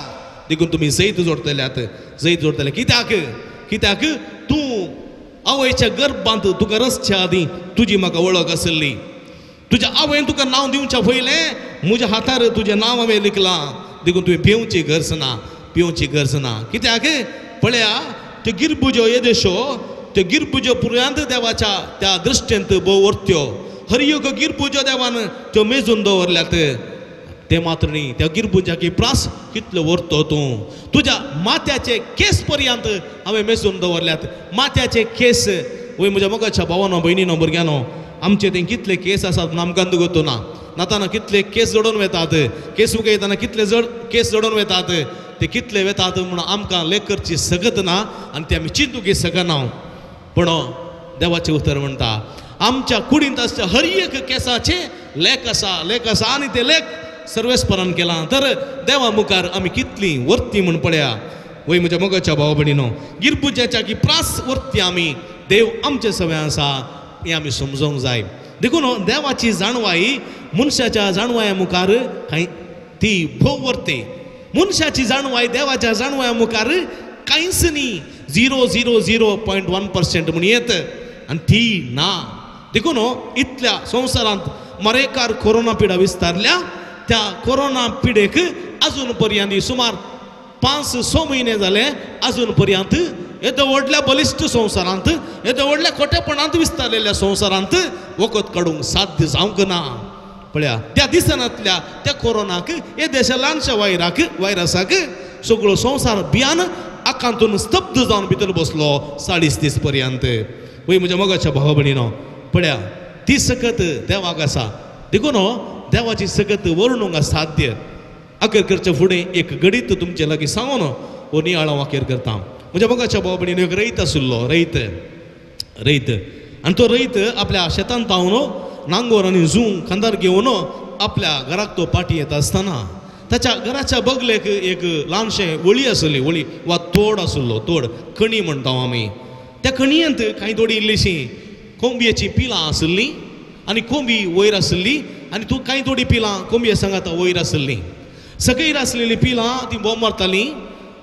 देखून तुमी जैत जोडटल्यात, जैत जोडटले. कित्याक कित्याक तूं आवयच्या गर्भांत तुका रचच्या आदीं तुजी म्हाका वळख आसली, तुज्या आवयन तुका नांव दिवच्या पयलें म्हज्या हातार तुजें नांव हांवें लिखलां. देखून तुवें पिवची गरज ना, पिवची गरज ना. कित्याक पळया त्यो गिरबुज्यो येदेशो, त्यो गिरबुज्यो पुर्यांत देवाच्या त्या दृश्टेंत भोव वर्त्यो. हर एक गिरबुज्यो देवान त्यो मेजून दवरल्यात. ते मात्र न्ही, त्या गिरबुज्याक प्रास कितलो व्हरतो तूं. तुज्या माथ्याचे केस पर्यंत हांवें मेजून दवरल्यात. माथ्याचे केस वय म्हज्या मोगाच्या भावानो भयणीनो भुरग्यानो, आमचे ते कितले केस आसात आमकां दुगतो ना. नाताना कितले केस जडोवन वेतात, केस उगयतना कितले जड केस जडोवन वेतात, ते कितले वेतात म्हणून आमकां लेख करची सगत ना आनी ते आमी चिंतूंक शकना. पूण देवाचें उतर म्हणटा आमच्या कुडींत आसच्या हर एक केसाचे लेख आसा, लेख आसा आनी ते लेख सर्वेस्परान केलां. तर देवा मुखार आमी कितली वर्ती म्हूण पळया. वय म्हज्या मोगाच्या भाव भयणीनो, गिरबुज्याच्या की प्रास वर्ती आमी, देव आमचे सवे आसा हें आमी समजोंक जाय. देखून देवाची जाणवाय मनशाच्या जाणवाया मुखार कांय ती भोव वर्ती. मनशाची जाणवाय देवाच्या जाणवाया मुखार कांयच न्ही, 0.001% म्हूण येत आनी ती ना. देखून इतल्या संवसारांत मरेकार कोरोना पिडा विस्तारल्या. त्या कोरोना पिडेक अजून पर्यंत सुमार 5-6 म्हयने जाले, अजून पर्यंत येदो व्हडल्या बलिश्ट संवसारांत, येदो व्हडल्या खोटेपणांत विस्तारलेल्या संवसारांत वखद काडूंक साध्य जावंक ना. पळया त्या दिसनांतल्या त्या कोरोनाक, येदेशा ल्हानशा वायराक, वायरसाक सगळो संवसार भियान आकांतून स्तब्ध जावन भितर बसलो 40 दीस पर्यंत. वय म्हज्या मोगाच्या भावा भयणीनो, पळया ती सकत देवाक आसा. देखून देवाची सकत वर्णूंक असाध्य. अखेर करचे फुडें एक गणीत तुमचे लागीं सांगून हो नियाळ हांव अखेर करता. म्हज्या मोगाच्या भावा भयणीनो, एक रयत आशिल्लो, रयत रयत आनी तो रयत आपल्या शेतांत पावन नांगोर आनी जूं खांदार घेवन आपल्या घराक तो पाटी येता आसतना ताच्या घराच्या बगलेक एक ल्हानशें वळी आसली, वळी वा तोड आसलो, तोड कणी म्हणटा आमी. त्या कणयेंत कांय थोडी इल्लीशी कोंबयेची पिलां आसली आनी कोंबी वयर आसली आनी तूं कांय थोडी पिलां कोंबये सांगाता वयर आसली. सकयल आसलेली पिलां ती बोंब मारताली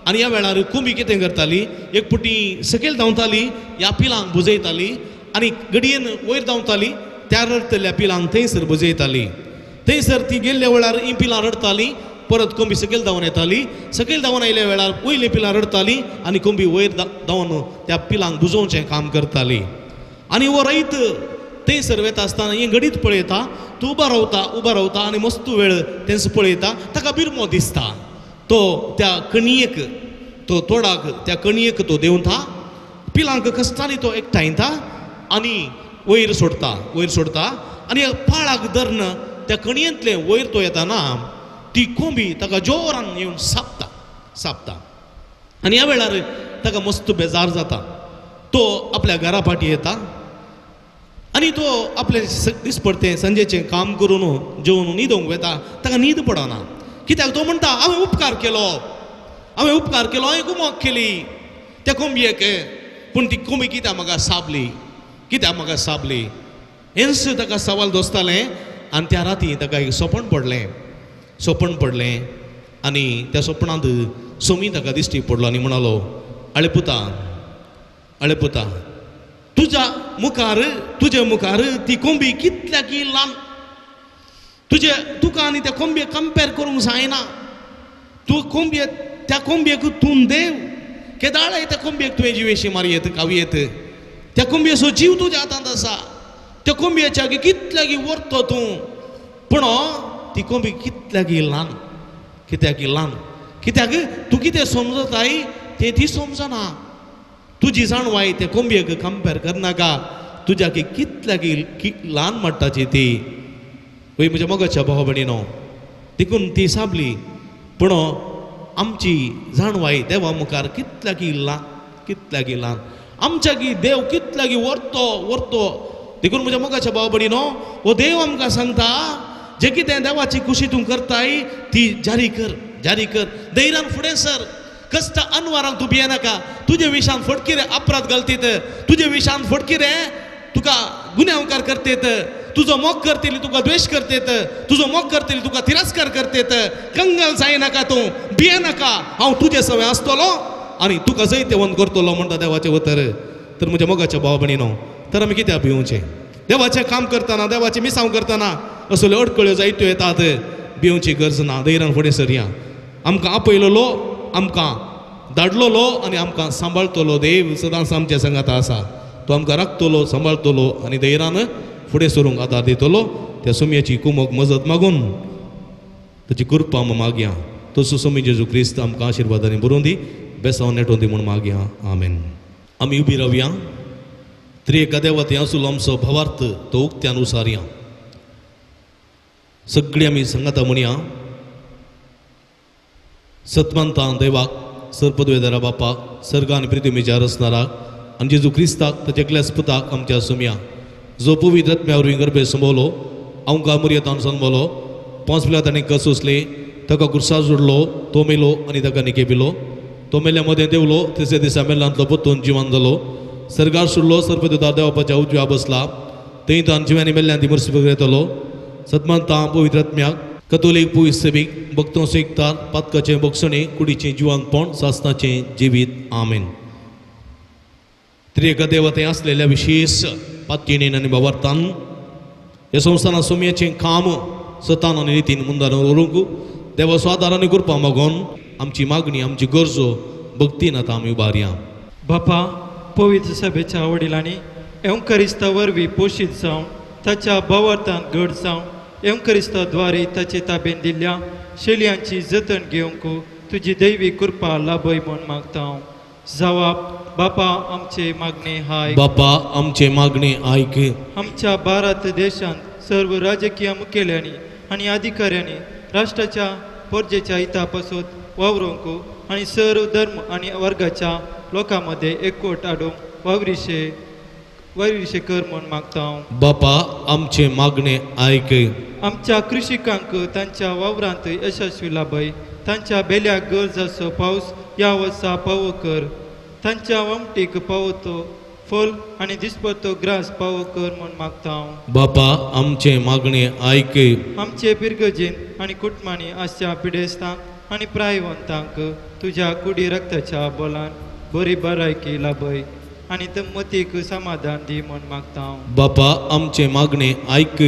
आनी ह्या वेळार कोंबी कितें करताली, एक पुटी सकयल धांवताली, ह्या पिलांक बुजयताली आनी घडयेन वयर धांवताली, त्या रडटल्या पिलांक थंयसर बुजयताली. थंयसर ती गेल्ल्या वेळार ही पिलां रडटाली, परत कोंबी सकयल धांवन येताली. सकयल धांवन आयिल्ल्या वेळार वयलीं पिलां रडटाली आनी कोंबी वयर धांवन त्या पिलांक बुजोवचें काम करताली. आनी हो रयत थंयसर वता आसतना हें घडीत पळयता, तूं उबो रावता, उबो रावता आनी मस्त वेळ तेंच पळयता. ताका बिरमो दिसता. तो त्या कणयेक, तो तोडाक त्या कणयेक तो देंवता, पिलांक कश्टांनी तो एकठांयता आनी वयर सोडता, वयर सोडता आनी पाळाक धरून त्या कणयेंतले वयर तो येताना ती कोंबी ताका जोरान येवन सापता, सापता आनी ह्या वेळार ताका मस्त बेजार जाता. तो आपल्या घरा फाटी येता आनी तो आपलें दिसपडतें सांजेचें काम करून जेवन न्हिदोंक वता. ताका न्हीद पडना. कित्याक तो म्हणटा हांवें उपकार केलो, हांवें उपकार केलो, हांवें कुमोक केली त्या कोंबयेक, पूण ती कोंबी कित्याक म्हाका साबली, कित्याक म्हाका साबली. हेंच ताका सवाल दोसतालें. आनी त्या राती ताका एक सपन पडलें, सपन पडलें आनी त्या सपनांत सोमी ताका दिश्टी पडलो आनी म्हणालो, आळे पुता, आळे पुता, तुज्या मुखार, तुजे मुखार ती कोंबी कितल्याकी ल्हान, तुजे तुका आनी त्या कोंबयेक कंपेर करूंक जायना. तूं कोंबये, त्या कोंबयेक तूं देव केदाळाय त्या कोंबयेक तुवें जिवेशी मारयेत खावयेत. त्या कोंबयेचो जीव तुज्या हातांत आसा. त्या कोंबयेच्या कितल्याकी व्हरतो तूं, पूण ती कोंबी कितल्याकी ल्हान, कित्याकी ल्हान. कित्याक तूं कितें समजताय तें ती समजना. तुजी जाणवाय त्या कोंबयेक कंपेर करनाका. तुज्याकी कितल्याकी ल्हान म्हणटाची ती. वय म्हज्या मोगाच्या भाव भयणीनो, देखून ती साबली. पूण आमची जाणवाय देवा मुखार कितल्याकी ल्हान, कितल्याकी ल्हान. आमच्याकी देव कितल्याकी व्हरतो, व्हरतो. देखून म्हज्या मोगाच्या भाव भयणीनो, हो देव आमकां सांगता जे कितें देवाची खुशी तूं करताय ती जारी कर, जारी कर, धैर्यान फुडें सर. कश्ट अनवारांक तूं भियेनाका. तुजे विशान फटकिरे अपराध घालतीत, तुजे विशान फटकिरे तुका गुन्यांवकार करतेत, तुजो मोग करतली तुका द्वेश करतेत, तुजो मोग करतली तुका तिरस्कार करतेत. कंगाल जायनाका तूं, भियेनाका, हांव तुजे सवें आसतलो आनी तुका जैतवंत करतलो म्हणटा देवाचें उतर. तर म्हज्या मोगाच्या भाव भयणीनो, तर आमी कित्याक भिवचें? देवाचें काम करतना, देवाचें मिसांव करतना असल्यो अडकळ्यो जायत्यो येतात. भिवची गरज ना, धैर्यान फुडें सरया. आमकां आपयलोलो, आमकां धाडलोलो आनी आमकां सांबाळतलो देव सदांच आमच्या संगाता आसा. तो आमकां राखतलो, सांबाळतलो आनी धैर्यान फुडें सरूंक आदार दितलो. त्या सुमयाची कुमक मजत मागून ताची कृपा आमी मागया. तसो स्वामी जेजू क्रिस्त आमकां आशिर्वादांनी बरोवन दी, बेसांव नेटोवन दी म्हूण मागया. आमेन. आमी उबी रावया. त्रिएका देवात आसलो आमचो भावार्थ तो उक्त्यान उसारया. सगळीं आमी सांगाता म्हणया. सतमंतान देवाक, सरपदवेदारा बापाक, सर्ग आनी पृथ्वीच्या रचणाराक आनी जेजू क्रिस्ताक ताच्या एकल्याच पुताक आमच्या सुमया, जो पवित्र आत्म्या वरवीं गर्भे संभवलो, आमकां मुर्यतान संभवलो, 5 पिला ताणें कस सोंसले, ताका कुर्सा जोडलो, तो मेलो आनी ताका निकेपिलो. तो मेल्या मदें देवलो, तिसऱ्या दिसा मेल्लांतलो परतून जिवन जालो, सर्गार सोडलो, सर्पदेवता देवापाच्या उजव्या बसला, थंय तान जिव्यांनी मेल्ल्यान ती मर्सी येतलो. सतमंतां पवित्र आत्म्याक, कतोलीक पवित्र सेवीक, भक्तों सेकतार, पातकाचें बक्षणें, कुडीचें जिवनपण, सासनाचें जिवीत. आमेन. त्रिएका देवते आसलेल्या विशेष पातयेन आनी भावार्थान ह्या संस्थाना सोमयाचें काम सतान आनी नितीन मुंदार व्हरूंक देवा आदार आनी कृपा मागून आमची मागणी, आमची गरजो भक्तीन आतां आमी उबारया. बापा, पवित्र सभेच्या वडिलांनी एवंकरिस्ता वरवीं पोशीत जावन ताच्या भावार्थान घट जावन एवंकरिस्ता द्वारे ताचे ताबेन दिल्ल्या शेलयांची जतन घेवंक तुजी दैवी कृपा लाभय म्हूण मागता. जावा बापा आमचे मागणे आयक. बापा आमचे मागणे आयक. आमच्या भारत देशांत सर्व राजकीय मुखेल्यांनी आनी अधिकाऱ्यांनी राष्ट्राच्या परजेच्या हिता पासत वावरूंक आनी सर्व धर्म आनी वर्गाच्या लोकां मदें एकवट हाडूंक वावरिशे कर म्हूण मागता. बापा आमचे मागणे आयक. आमच्या कृषिकांक तांच्या वावरांत यशस्वी लाभय, तांच्या बेल्याक गरज आसो पावस ह्या वर्सा पावो कर, तांच्या वमटीक पावो तो फल आनी दिसपट्टो ग्रास पावो कर म्हूण मागता. बापा आमचे मागणे आयक. आमचे पिरगजेन आनी कुटुंबांनी आसच्या पिडेस्तांक आनी प्रायवंतांक तुज्या कुडी रक्ताच्या बोलान बरी बरायकी लाभय आनी मतीक समाधान दी म्हूण मागता. बापा आमचे मागणे आयक.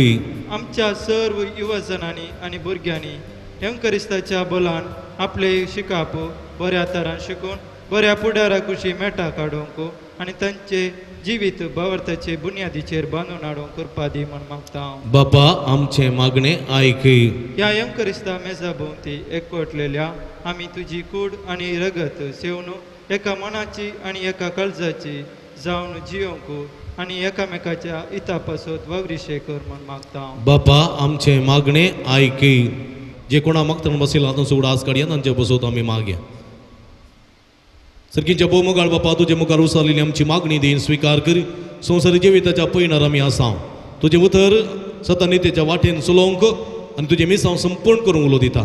आमच्या सर्व युवजनांनी आनी भुरग्यांनी एवंकरिस्ताच्या बलान आपले शिकाप बऱ्या तरान शिकून बऱ्या फुडारा कुशी मेटा काडूंक आनी तांचे जिवीत भावार्थाचे बुन्यादीचेर बांदून हाडूंक कृपा दी म्हूण मागता. बापा आमचे मागणे आयक. ह्या एवंकरिस्ता मेजा भोंवती एकवटलेल्या आमी तुजी कूड आनी रगत सेवन एका मनाची आनी एका काळजाची जावन जियोंक आनी एकामेकाच्या हिता पासत वावरिशे कर म्हूण मागता. बापा आमचे मागणे आयक. जे कोणा मागतना बसयला तांचो उडास काडया, तांचे बसोत आमी मागया. सरकीच्या भोवमुगाळ बापा, तुजे मुखार उसारलेली आमची मागणी देईन स्विकार कर. संवसारी जिविताच्या पयणार आमी आसा, तुजें उतर सतानितेच्या वाटेन चलोवंक आनी तुजें मिसांव संपूर्ण करूंक उलो दिता.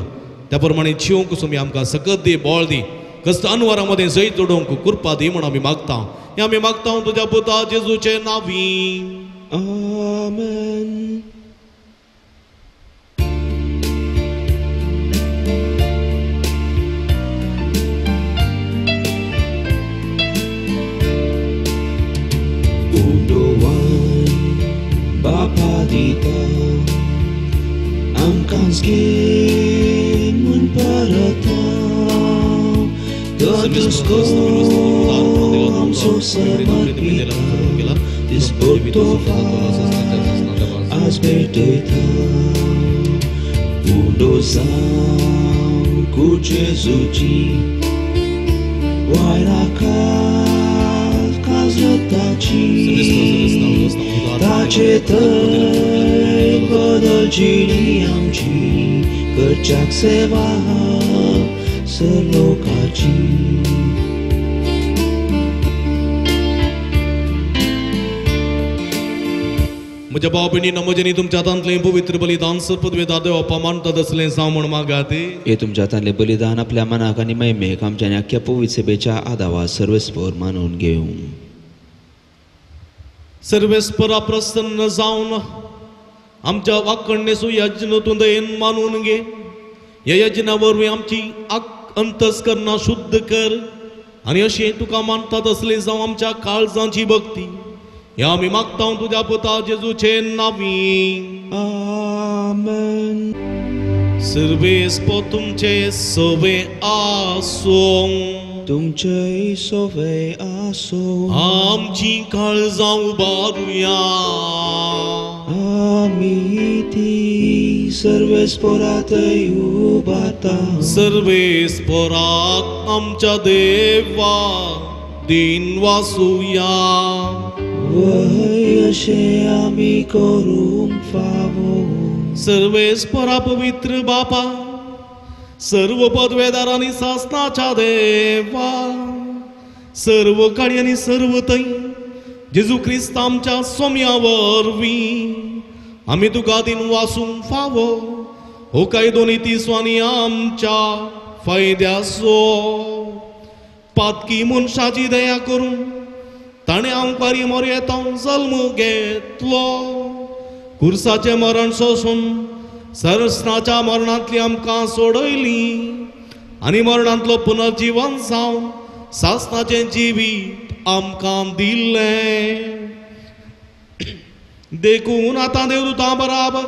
त्या प्रमाणे जिवंक सुमी आमकां सकत दी, बळ दी, कश्ट अनवरा मदें जैत जोडोवंक कृपा दी म्हूण आमी मागता. हें आमी मागता तुज्या पुता जेजूचे नांवी. आमेन. Bapa dita amkan skin mun parata todos com sosamapita disportova aspertoita undozam cu Jezuci wairaka kazlataci Tacetăi bădălcinii amci, cărceac se va sărlocaci. म्हज्या भाव भयणींनो, म्हजें तुमच्या हातांतलें पवित्र बलिदान सर्पदवेदा देवा मानतात असलें जावं म्हूण मागात. हे तुमच्या हातांतलें बलिदान आपल्या मनाक आनी महिमेक आमच्या आनी आख्ख्या पवित्र सभेच्या आदावा सर्वेस्पर मानून घेवं. सर्वेस्परा प्रसन्न जावन आमच्या वाकणेसू यज्ञ तूं दयेन मानून घे. ह्या यज्ञा वरवीं आमची अंतस्करणां शुद्ध कर आनी अशें तुका मानतात असलें जावं आमच्या काळजांची भक्ती. ह्या आमी मागता तुज्या पुता जेजूचे नांवी. आमेन. आमेन. सर्वेस्पो तुमचे सवे आसूं. तुमचे सवे आसूं. आमची काळजां उबारुया. आमी ती सर्वेस्पोरातय उबारता. सर्वेस्पोराक आमच्या देवा दिन वासुया. वय अशें आमी करूंक फावो. सर्वेस्परा पवित्र बापा, सर्व पदवेदार आनी सासनाच्या देवा, सर्व काळी आनी सर्व थंय जेजू क्रिस्त आमच्या सोम्या वरवीं आमी तुका दिन वासूंक फावो. हो कायदो नीती स्वानी आमच्या फायद्याचो. पातकी मनशाची दया करून ताणें आमकां मोरयेतां जल्म घेतलो. कुर्साचें मरण सोसून सरसनाच्या मरणांतली आमकां सोडयली आनी मरणांतलो पुनर्जीवन जावन सासनाचें जिवीत आमकां दिलें. देखून आतां देवदूतां बराबर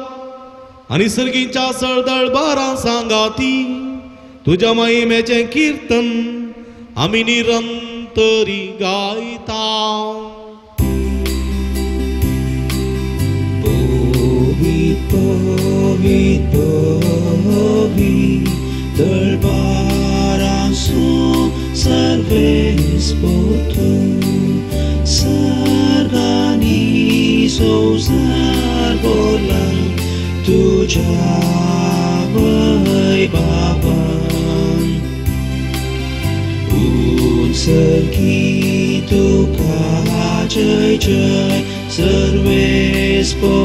आनी सर्गीच्या सळदळबारां सांगाती तुज्या महिमेचें किर्तन आमी निरंतरी गायता. पवित पवित दळबारांसू सर्वेस्पोतू सर्गांनी संवसार भरला तुज्या वैभवान. उत्सर्गी तुका जय जय सर्वेस्पोरा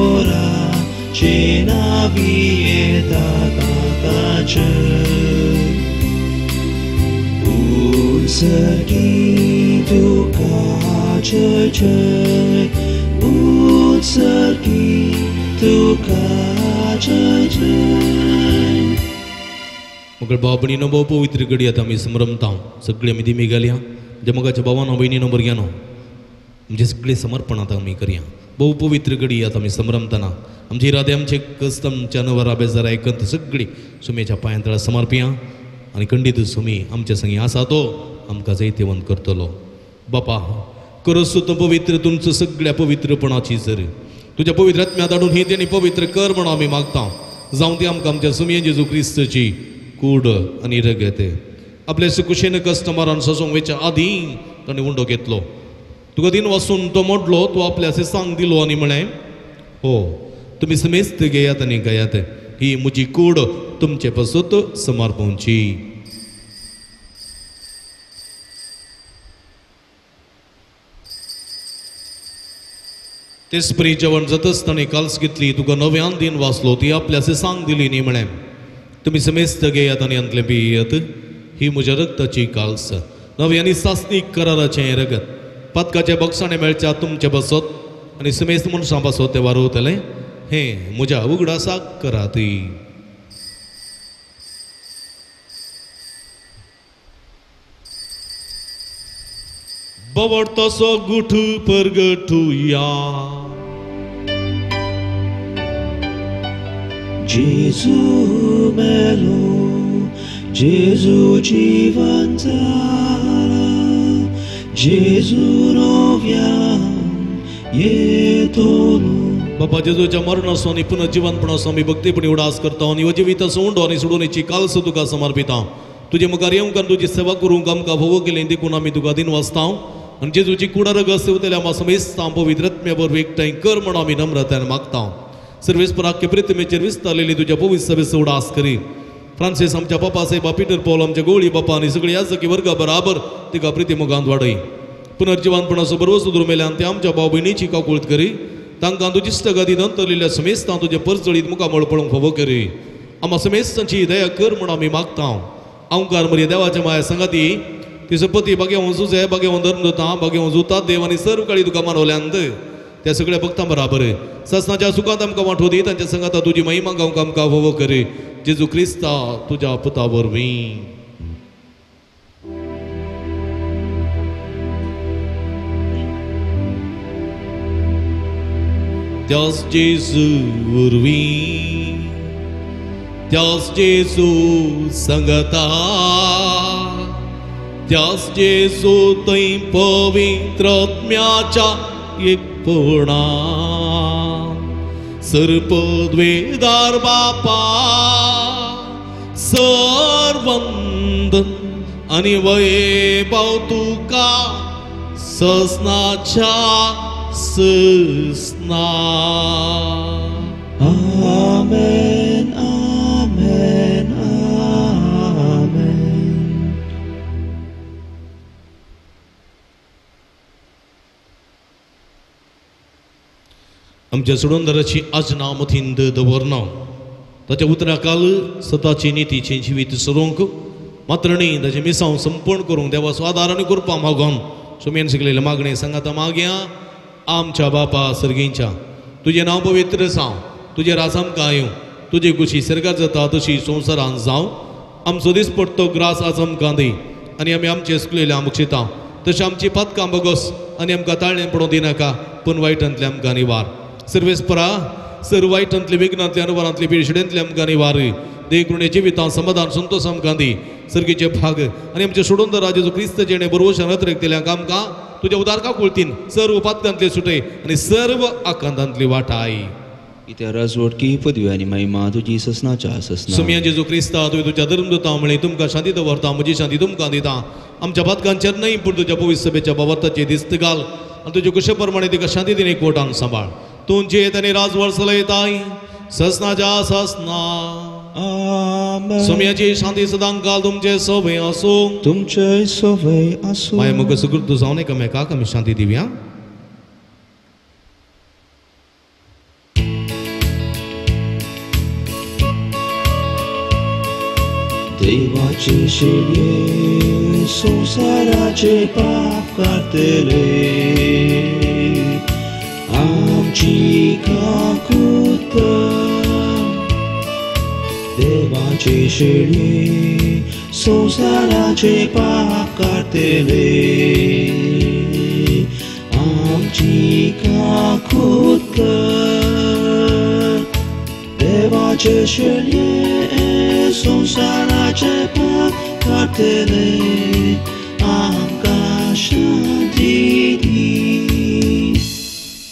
नावी येता ताताचे. उत्सर्गी तुका जय जय, उत्सर्गी तुका जय जय. मग भाव भयणीनो भोव पवित्र घडी आतां आमी समरमता. सगळी आमी दिमी घालया. जे मगाच्या भावानो भयणीनो भुरग्यांनो आमचें सगळें समर्पण आतां आमी करया. भोव पवित्र घडी आतां आमी समरमतना आमचे इरादे आमचे कस्त आमच्या नवरा बेजारा एकंत सगळी सुमेच्या पांयां तळा समर्पया आनी खंडीत सुमी आमच्या संगी आसा तो आमकां जैतिवंत करतलो. बापा करस तूं पवित्र तुमचो सगळ्या पवित्रपणाची जर तुज्या पवित्र आत्म्या धाडून ही तेणी पवित्र कर म्हणून आमी मागता. जावं ती आमकां आमच्या सुमये जेजू क्रिस्तची कूड आनी रगत. आपल्या सुकुशेन कस्टमरान सोसूंक वयच्या आदीं ताणें उंडो घेतलो. तुका दिन वासून तो मोडलो, तो आपल्या सांग दिलो आनी म्हळें, हो तुमी समेस्त घेयात आनी गायात, ही म्हजी कूड तुमचे पासत समर्पणची. तेच परी जेवण जातच ताणें काल्स घेतली, तुका नव्यान दिन वाचलो, ती आपल्या सांग दिली न्ही म्हळें, तुमी समेस्त घेयात आनी हांतलें पियेत, ही म्हज्या रक्ताची काल्स, नवी आनी सासणीक कराराचें रगत, पातकाचे बक्षाणे मेळच्या तुमचे बसत आनी समेस्त मनशां पासत तें वारवतलें, हें म्हज्या उगडासाक करात. बवड तसो गुठ परगटुया. जेजू मेलो, जेजू जिवन जाला, जेजू नव्यान येतलो. बाबा जेजूच्या मरणाचो आनी पुनर्जिवनपणाचो आमी भक्तीपणी उडास करता आनी जिविताचो उंडो आनी सोडोवणेची कालसो तुका समर्पिता. तुजे मुखार येवंक आनी तुजी सेवा करूंक आमकां भोव केली देखून आमी तुका दिन वाचता आनी जेजूची कुडारग सेवतल्या आमकां समेस्तां पवित्र आत्म्या वरवीं एकठांय कर म्हूण आमी नम्रतायेन मागता. सर्वेस्पराक प्रतिमेचेर विस्तारलेली तुज्या पवित्र सभेचो उडास करी. फ्रांसीस आमच्या बापा साहेबा, पिटर पॉल आमच्या गोळी बापा आनी सगळी याजकी वर्गा बराबर तिका प्रिती मुखांत वाडय. पुनर्जिवनपणाचो बरोबर सुदूर मेल्यान ते आमच्या भाव भयणीची काकुळत करी. तांकां तुजी इश्टगादी नंतरलेल्या समेस्तां तुजे परजळीत मुखामळ पळोवंक फावो करी. आमकां समेस्तांची दया कर म्हूण आमी मागता. अंकार मरी देवाच्या माया संगाती तिचो पती बागेवन सुजे, बागेवन धर्मदूतां, बागेवन जुता देव आनी सर्व काळी तुका मानवल्यांत त्या सगळ्या भक्तां बराबर ससनाच्या सुखांत आमकां वांटो दी. तांच्या संगाता तुजी महिमा गावंक आमकां फावो करी. जेजू क्रिस्ता तुज्या पुता वरवीं. त्याच जेजू वरवीं त्याच जेजू संगता त्याच जेजू थंय पवित्र आत्म्याच्या एकपणा सर्पद्वेदार बापा सर्वंदन आनी वैभव तुका ससनाच्या ससना. आमेन आमेन आमेन. आमच्या सोडूनदाराची आजना मथींद दवरना ताच्या उतराकाल सताची नितीचें जिवीत सरूंक मात्र न्ही ताचें मिसांव संपूर्ण करूंक देवाचो आदार आनी कृपा मागोन सुमेन शिकलेलें मागणें सांगाता मागया. आमच्या बापा सर्गींच्या तुजें नांव पवित्र जावं, तुजें राज आमकां येवं, तुजे कुशी सर्गात जाता तशी संवसारान जावं. आमचो दिसपडतो ग्रास आज आमकां दी आनी आमी आमचे सुकलेल्या मुक्षिता तशें आमची पातकां बगोस आनी आमकां ताळणें पडोवंक दिनाका पूण वायटांतले आमकां निवार. सर्वेस्परा सर्व वायटांतले विघ्नांतले अनुभवांतले पिळशिडेंतले आमकां निवार. देव जिवितां समाधान संतोष आमकां दी. सर्गीचे भाग आनी आमचे सोडून राजेचो क्रिस्त जेणे बरोवशान अतिरेकतेल्या आमकां तुज्या उदारका कुळतीन सर्व पातकांतले सुटे आनी सर्व आकांतांतली वाटाय. इत्या राजवटकी पदवी आनी महिमा तुजी ससनाच्या ससना. सुमया जेजू क्रिस्ता तुवें तुज्या धर्म दिता म्हळें तुमकां शांती दवरता म्हजी शांती तुमकां दिता. आमच्या पातकांचेर न्हय पूण तुज्या पवित्र सभेच्या बाबताचे दिस्त घाल आनी तुजे कुशे प्रमाणे तिका शांती दिवन एकवटान सांबाळ. तूं जियेत आनी राजवट चलयताय ससनाच्या ससना. सोम्याची शांती सदांकाल तुमचे सवय आसूं. तुमचे सवय आसूं. माय मुख सुकृत जावन एकामेकाक आमी शांती दिवया. देवाचे शेळये संवसाराचे पाप काडटले आमची काकूत. देवाचे शेळये संवसाराचे पाप काडटले आमची काकूत. देवाचे शेळये संवसाराचे पाप काडटले आमकां शांती दी.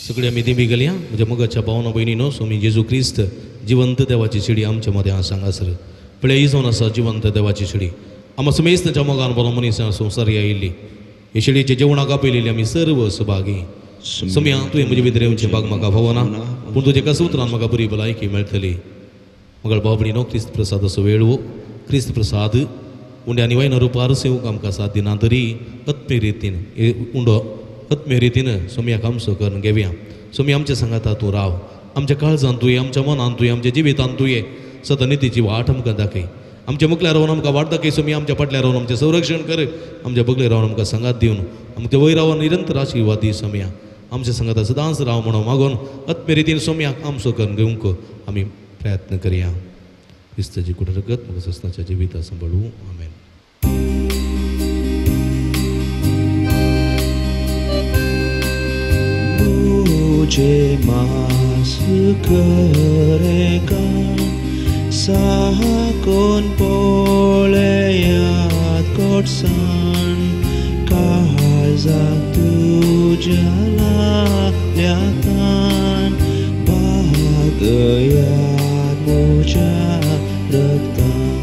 सगळी आमी दिमी गेल्या म्हज्या मोगाच्या भावना भयणीनो स्वामी जेजू क्रिस्त जिवंत देवाची शिडी आमच्या मदें आसा हांगासर पळय ही जावन आसा जिवंत देवाची शिडी. आमकां समेस्त तांच्या मोगान बरो मनीस संवसार आयिल्ली हे शिडयेच्या जेवणाक आपयलेली आमी सर्व सभागी. सोम्या तुवें म्हजे भितर येवचें भाग म्हाका फावना पूण तुज्या एका उतरान म्हाका बरी भलायकी मेळटली. मगळ भाव भयणीनो क्रिस्त प्रसादाचो वेळ हो. क्रिस्त प्रसाद उंड्या आनी वायना रुपार सेवूंक आमकां साथ दिना तरी आत्मीय रितीन उंडो आत्मीय रितीन सोम्याक आमचो करून घेवया. सोम्या आमच्या सांगाता तूं राव, आमच्या काळजान तुवें, आमच्या मनान तुवें, आमच्या जिवितान तुवें सदां नितीची वाट आमकां दाखय. आमच्या मुखल्या रावन आमकां वाट दाखय सोमी, आमच्या फाटल्या रावन आमचें संरक्षण कर, आमच्या बगले रावन आमकां सांगात दिवन आमच्या वयर रावन निरंतर आशिर्वाद दी सोम्या. आमच्या सांगाता सदांच राव म्हणून मागून आत्मीय रितीन सोम्याक आमचो करून घेवंक आमी प्रयत्न करया. क्रिस्ताची कुड रगत म्हाका ससनाच्या जिविता सांबाळूं. आमेन. तुझे मास करेगा साकोन पोळयात कोटसान काळजाक तुज्या लागल्यातान भागयात म्हज्या रक्तान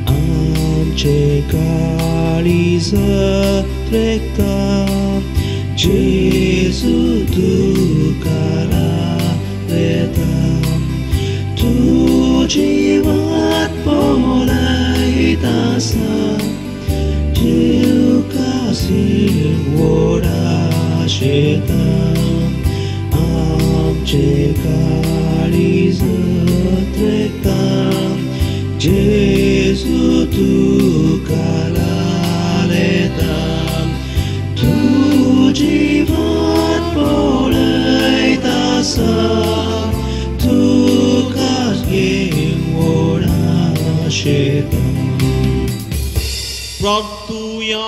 आमचे काळीज त्रेकता जेजू तुका लायता तुजी वाट पळयत आसा तुका सिरवड आशेता आमचे काळीज त्रेकता जेजू तुका लायता तुजी वाट पळयत आसा तुका घेवन आशेता. प्रार्थुया.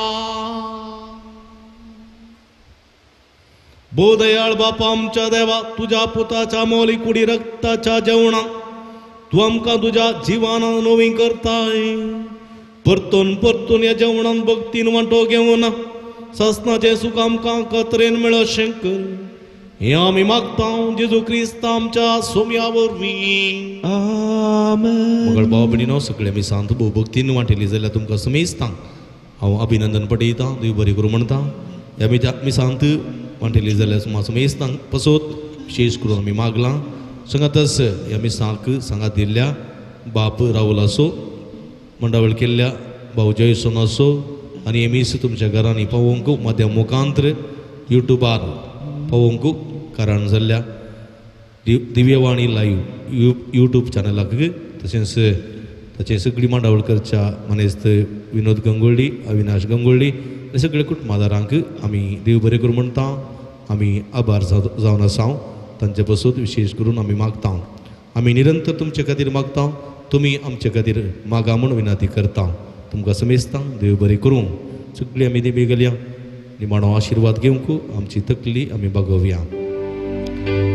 बोदयाळ बापा आमच्या देवा, तुज्या पुताच्या मोली कुडी रक्ताच्या जेवणाक तूं आमकां तुज्या जिवाना नवी करताय. परतून परतून ह्या जेवणान भक्तीन वांटो घेवन सासणाचें सूख आमकां कत्रेन मेळशें कर. हें आमी मागता जेजू क्रिस्त आमच्या सोम्या वरवीं. आमेन. मगळ भाव भयणीनो, सगळे आमी सांत भोव भक्तीन वांटेली जाल्यार तुमकां समेस्तां हांव अभिनंदन पटयतां, देव बरें करूं म्हणटा. ह्या मिसांत वांटेली जाल्यार सुमार समेस्तांक पसत विशेश करून आमी मागलां. सांगातच ह्या मिसांक सांगात दिल्ल्या बाप राहुल आसो, मंडावळ केल्ल्या भाव जयसन आसो आनी हे मीस तुमच्या घरांनी पावोवंक माध्यम मुखांत्र युट्यूबार पावोवंक कारण जाल्ल्या दिव्यवाणी लायव्ह यूट्यूब चॅनलाक, तशेंच ताचे सगळी मांडावळ करच्या मानेस्त विनोद गंगोळ्ळी, अविनाश गंगोळ्ळी हे सगळे कुटुंबादारांक आमी देव बरें करूं म्हणटा. आमी आभार जावन आसा तांचे पसून विशेश करून आमी मागता. आमी निरंतर तुमचे खातीर मागता, तुमी आमचे खातीर मागा म्हूण विनंती करता. तुमकां समेस्तां देव बरें करूं. सगळी आमी देवी गेल्या निमाणो आशिर्वाद घेवंक आमची तकली आमी बागोवया.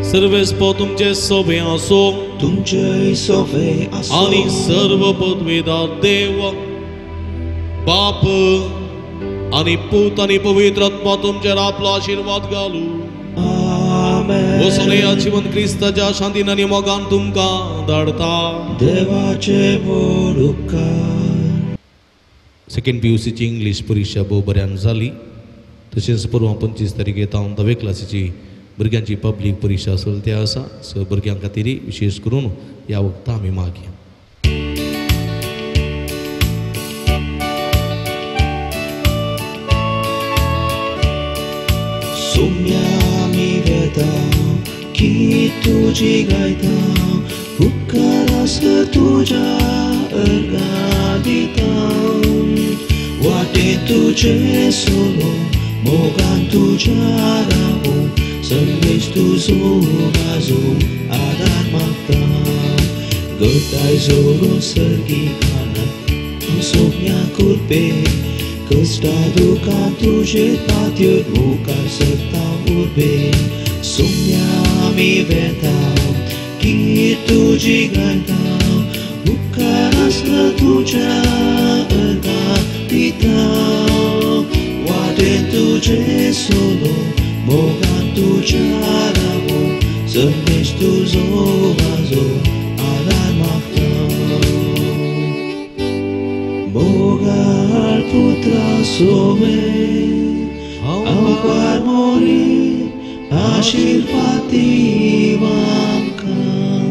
सर्वेस्पो तुमचे सोबे आसो, तुमचे सोबे आसो, आनी सर्व पदवेदार देव बाप आनी पूत आनी पवित्र आत्मा तुमचेर आपलो आशिर्वाद घालू. आमेन. वसोनया जिवन क्रिस्ताच्या शांतीन आनी मोगान तुमकां धाडता. देवाचे व्हड उपकार. सेकंड PUCची इंग्लीश परिक्षा भोव बऱ्यान जाली. तशेंच परवां 25 तारखेर हांव 10वे क्लासीची भुरग्यांची पब्लीक परिक्षा चलती आसा. सो भुरग्यां खातीर विशेश करून ह्या वखदां आमी मागया. सोम्या आमी वेता की तुजी गायता, उपकार आसा तुज्या अर्गां दिता. वाटे तुजे सोलो मोगान तुज्या रावूं, संदेश तुजो गाजो आदार मागता. गटाय जोडून सर्गी खाना सोम्या कुरपे, कश्टा दुकान तुजे पात्यो मुखार सरता उर्बे. सोम्या आमी वेता की तुजी गायता, उपकार आसला तुज्या अर्गां दिता. वाटे तुजे सोलो मोगान तुज्या रावूं, संदेश तुजो गाजो आदार मागता. मोगाळ पुत्रा सोवे आवकार मोरी आशिर्वाद दीव आमकां.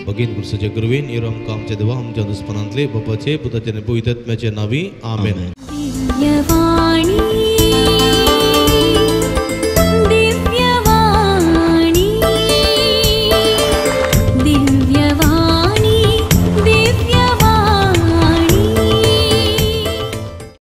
भगीन पुरुषाच्या कृपेन येरो आमकां आमच्या देवा आमच्या दुस्पनांतले बापाचे पुताचे आनी पवित्र आत्म्याचे नांवी. आमेन. दिव्यवाणी.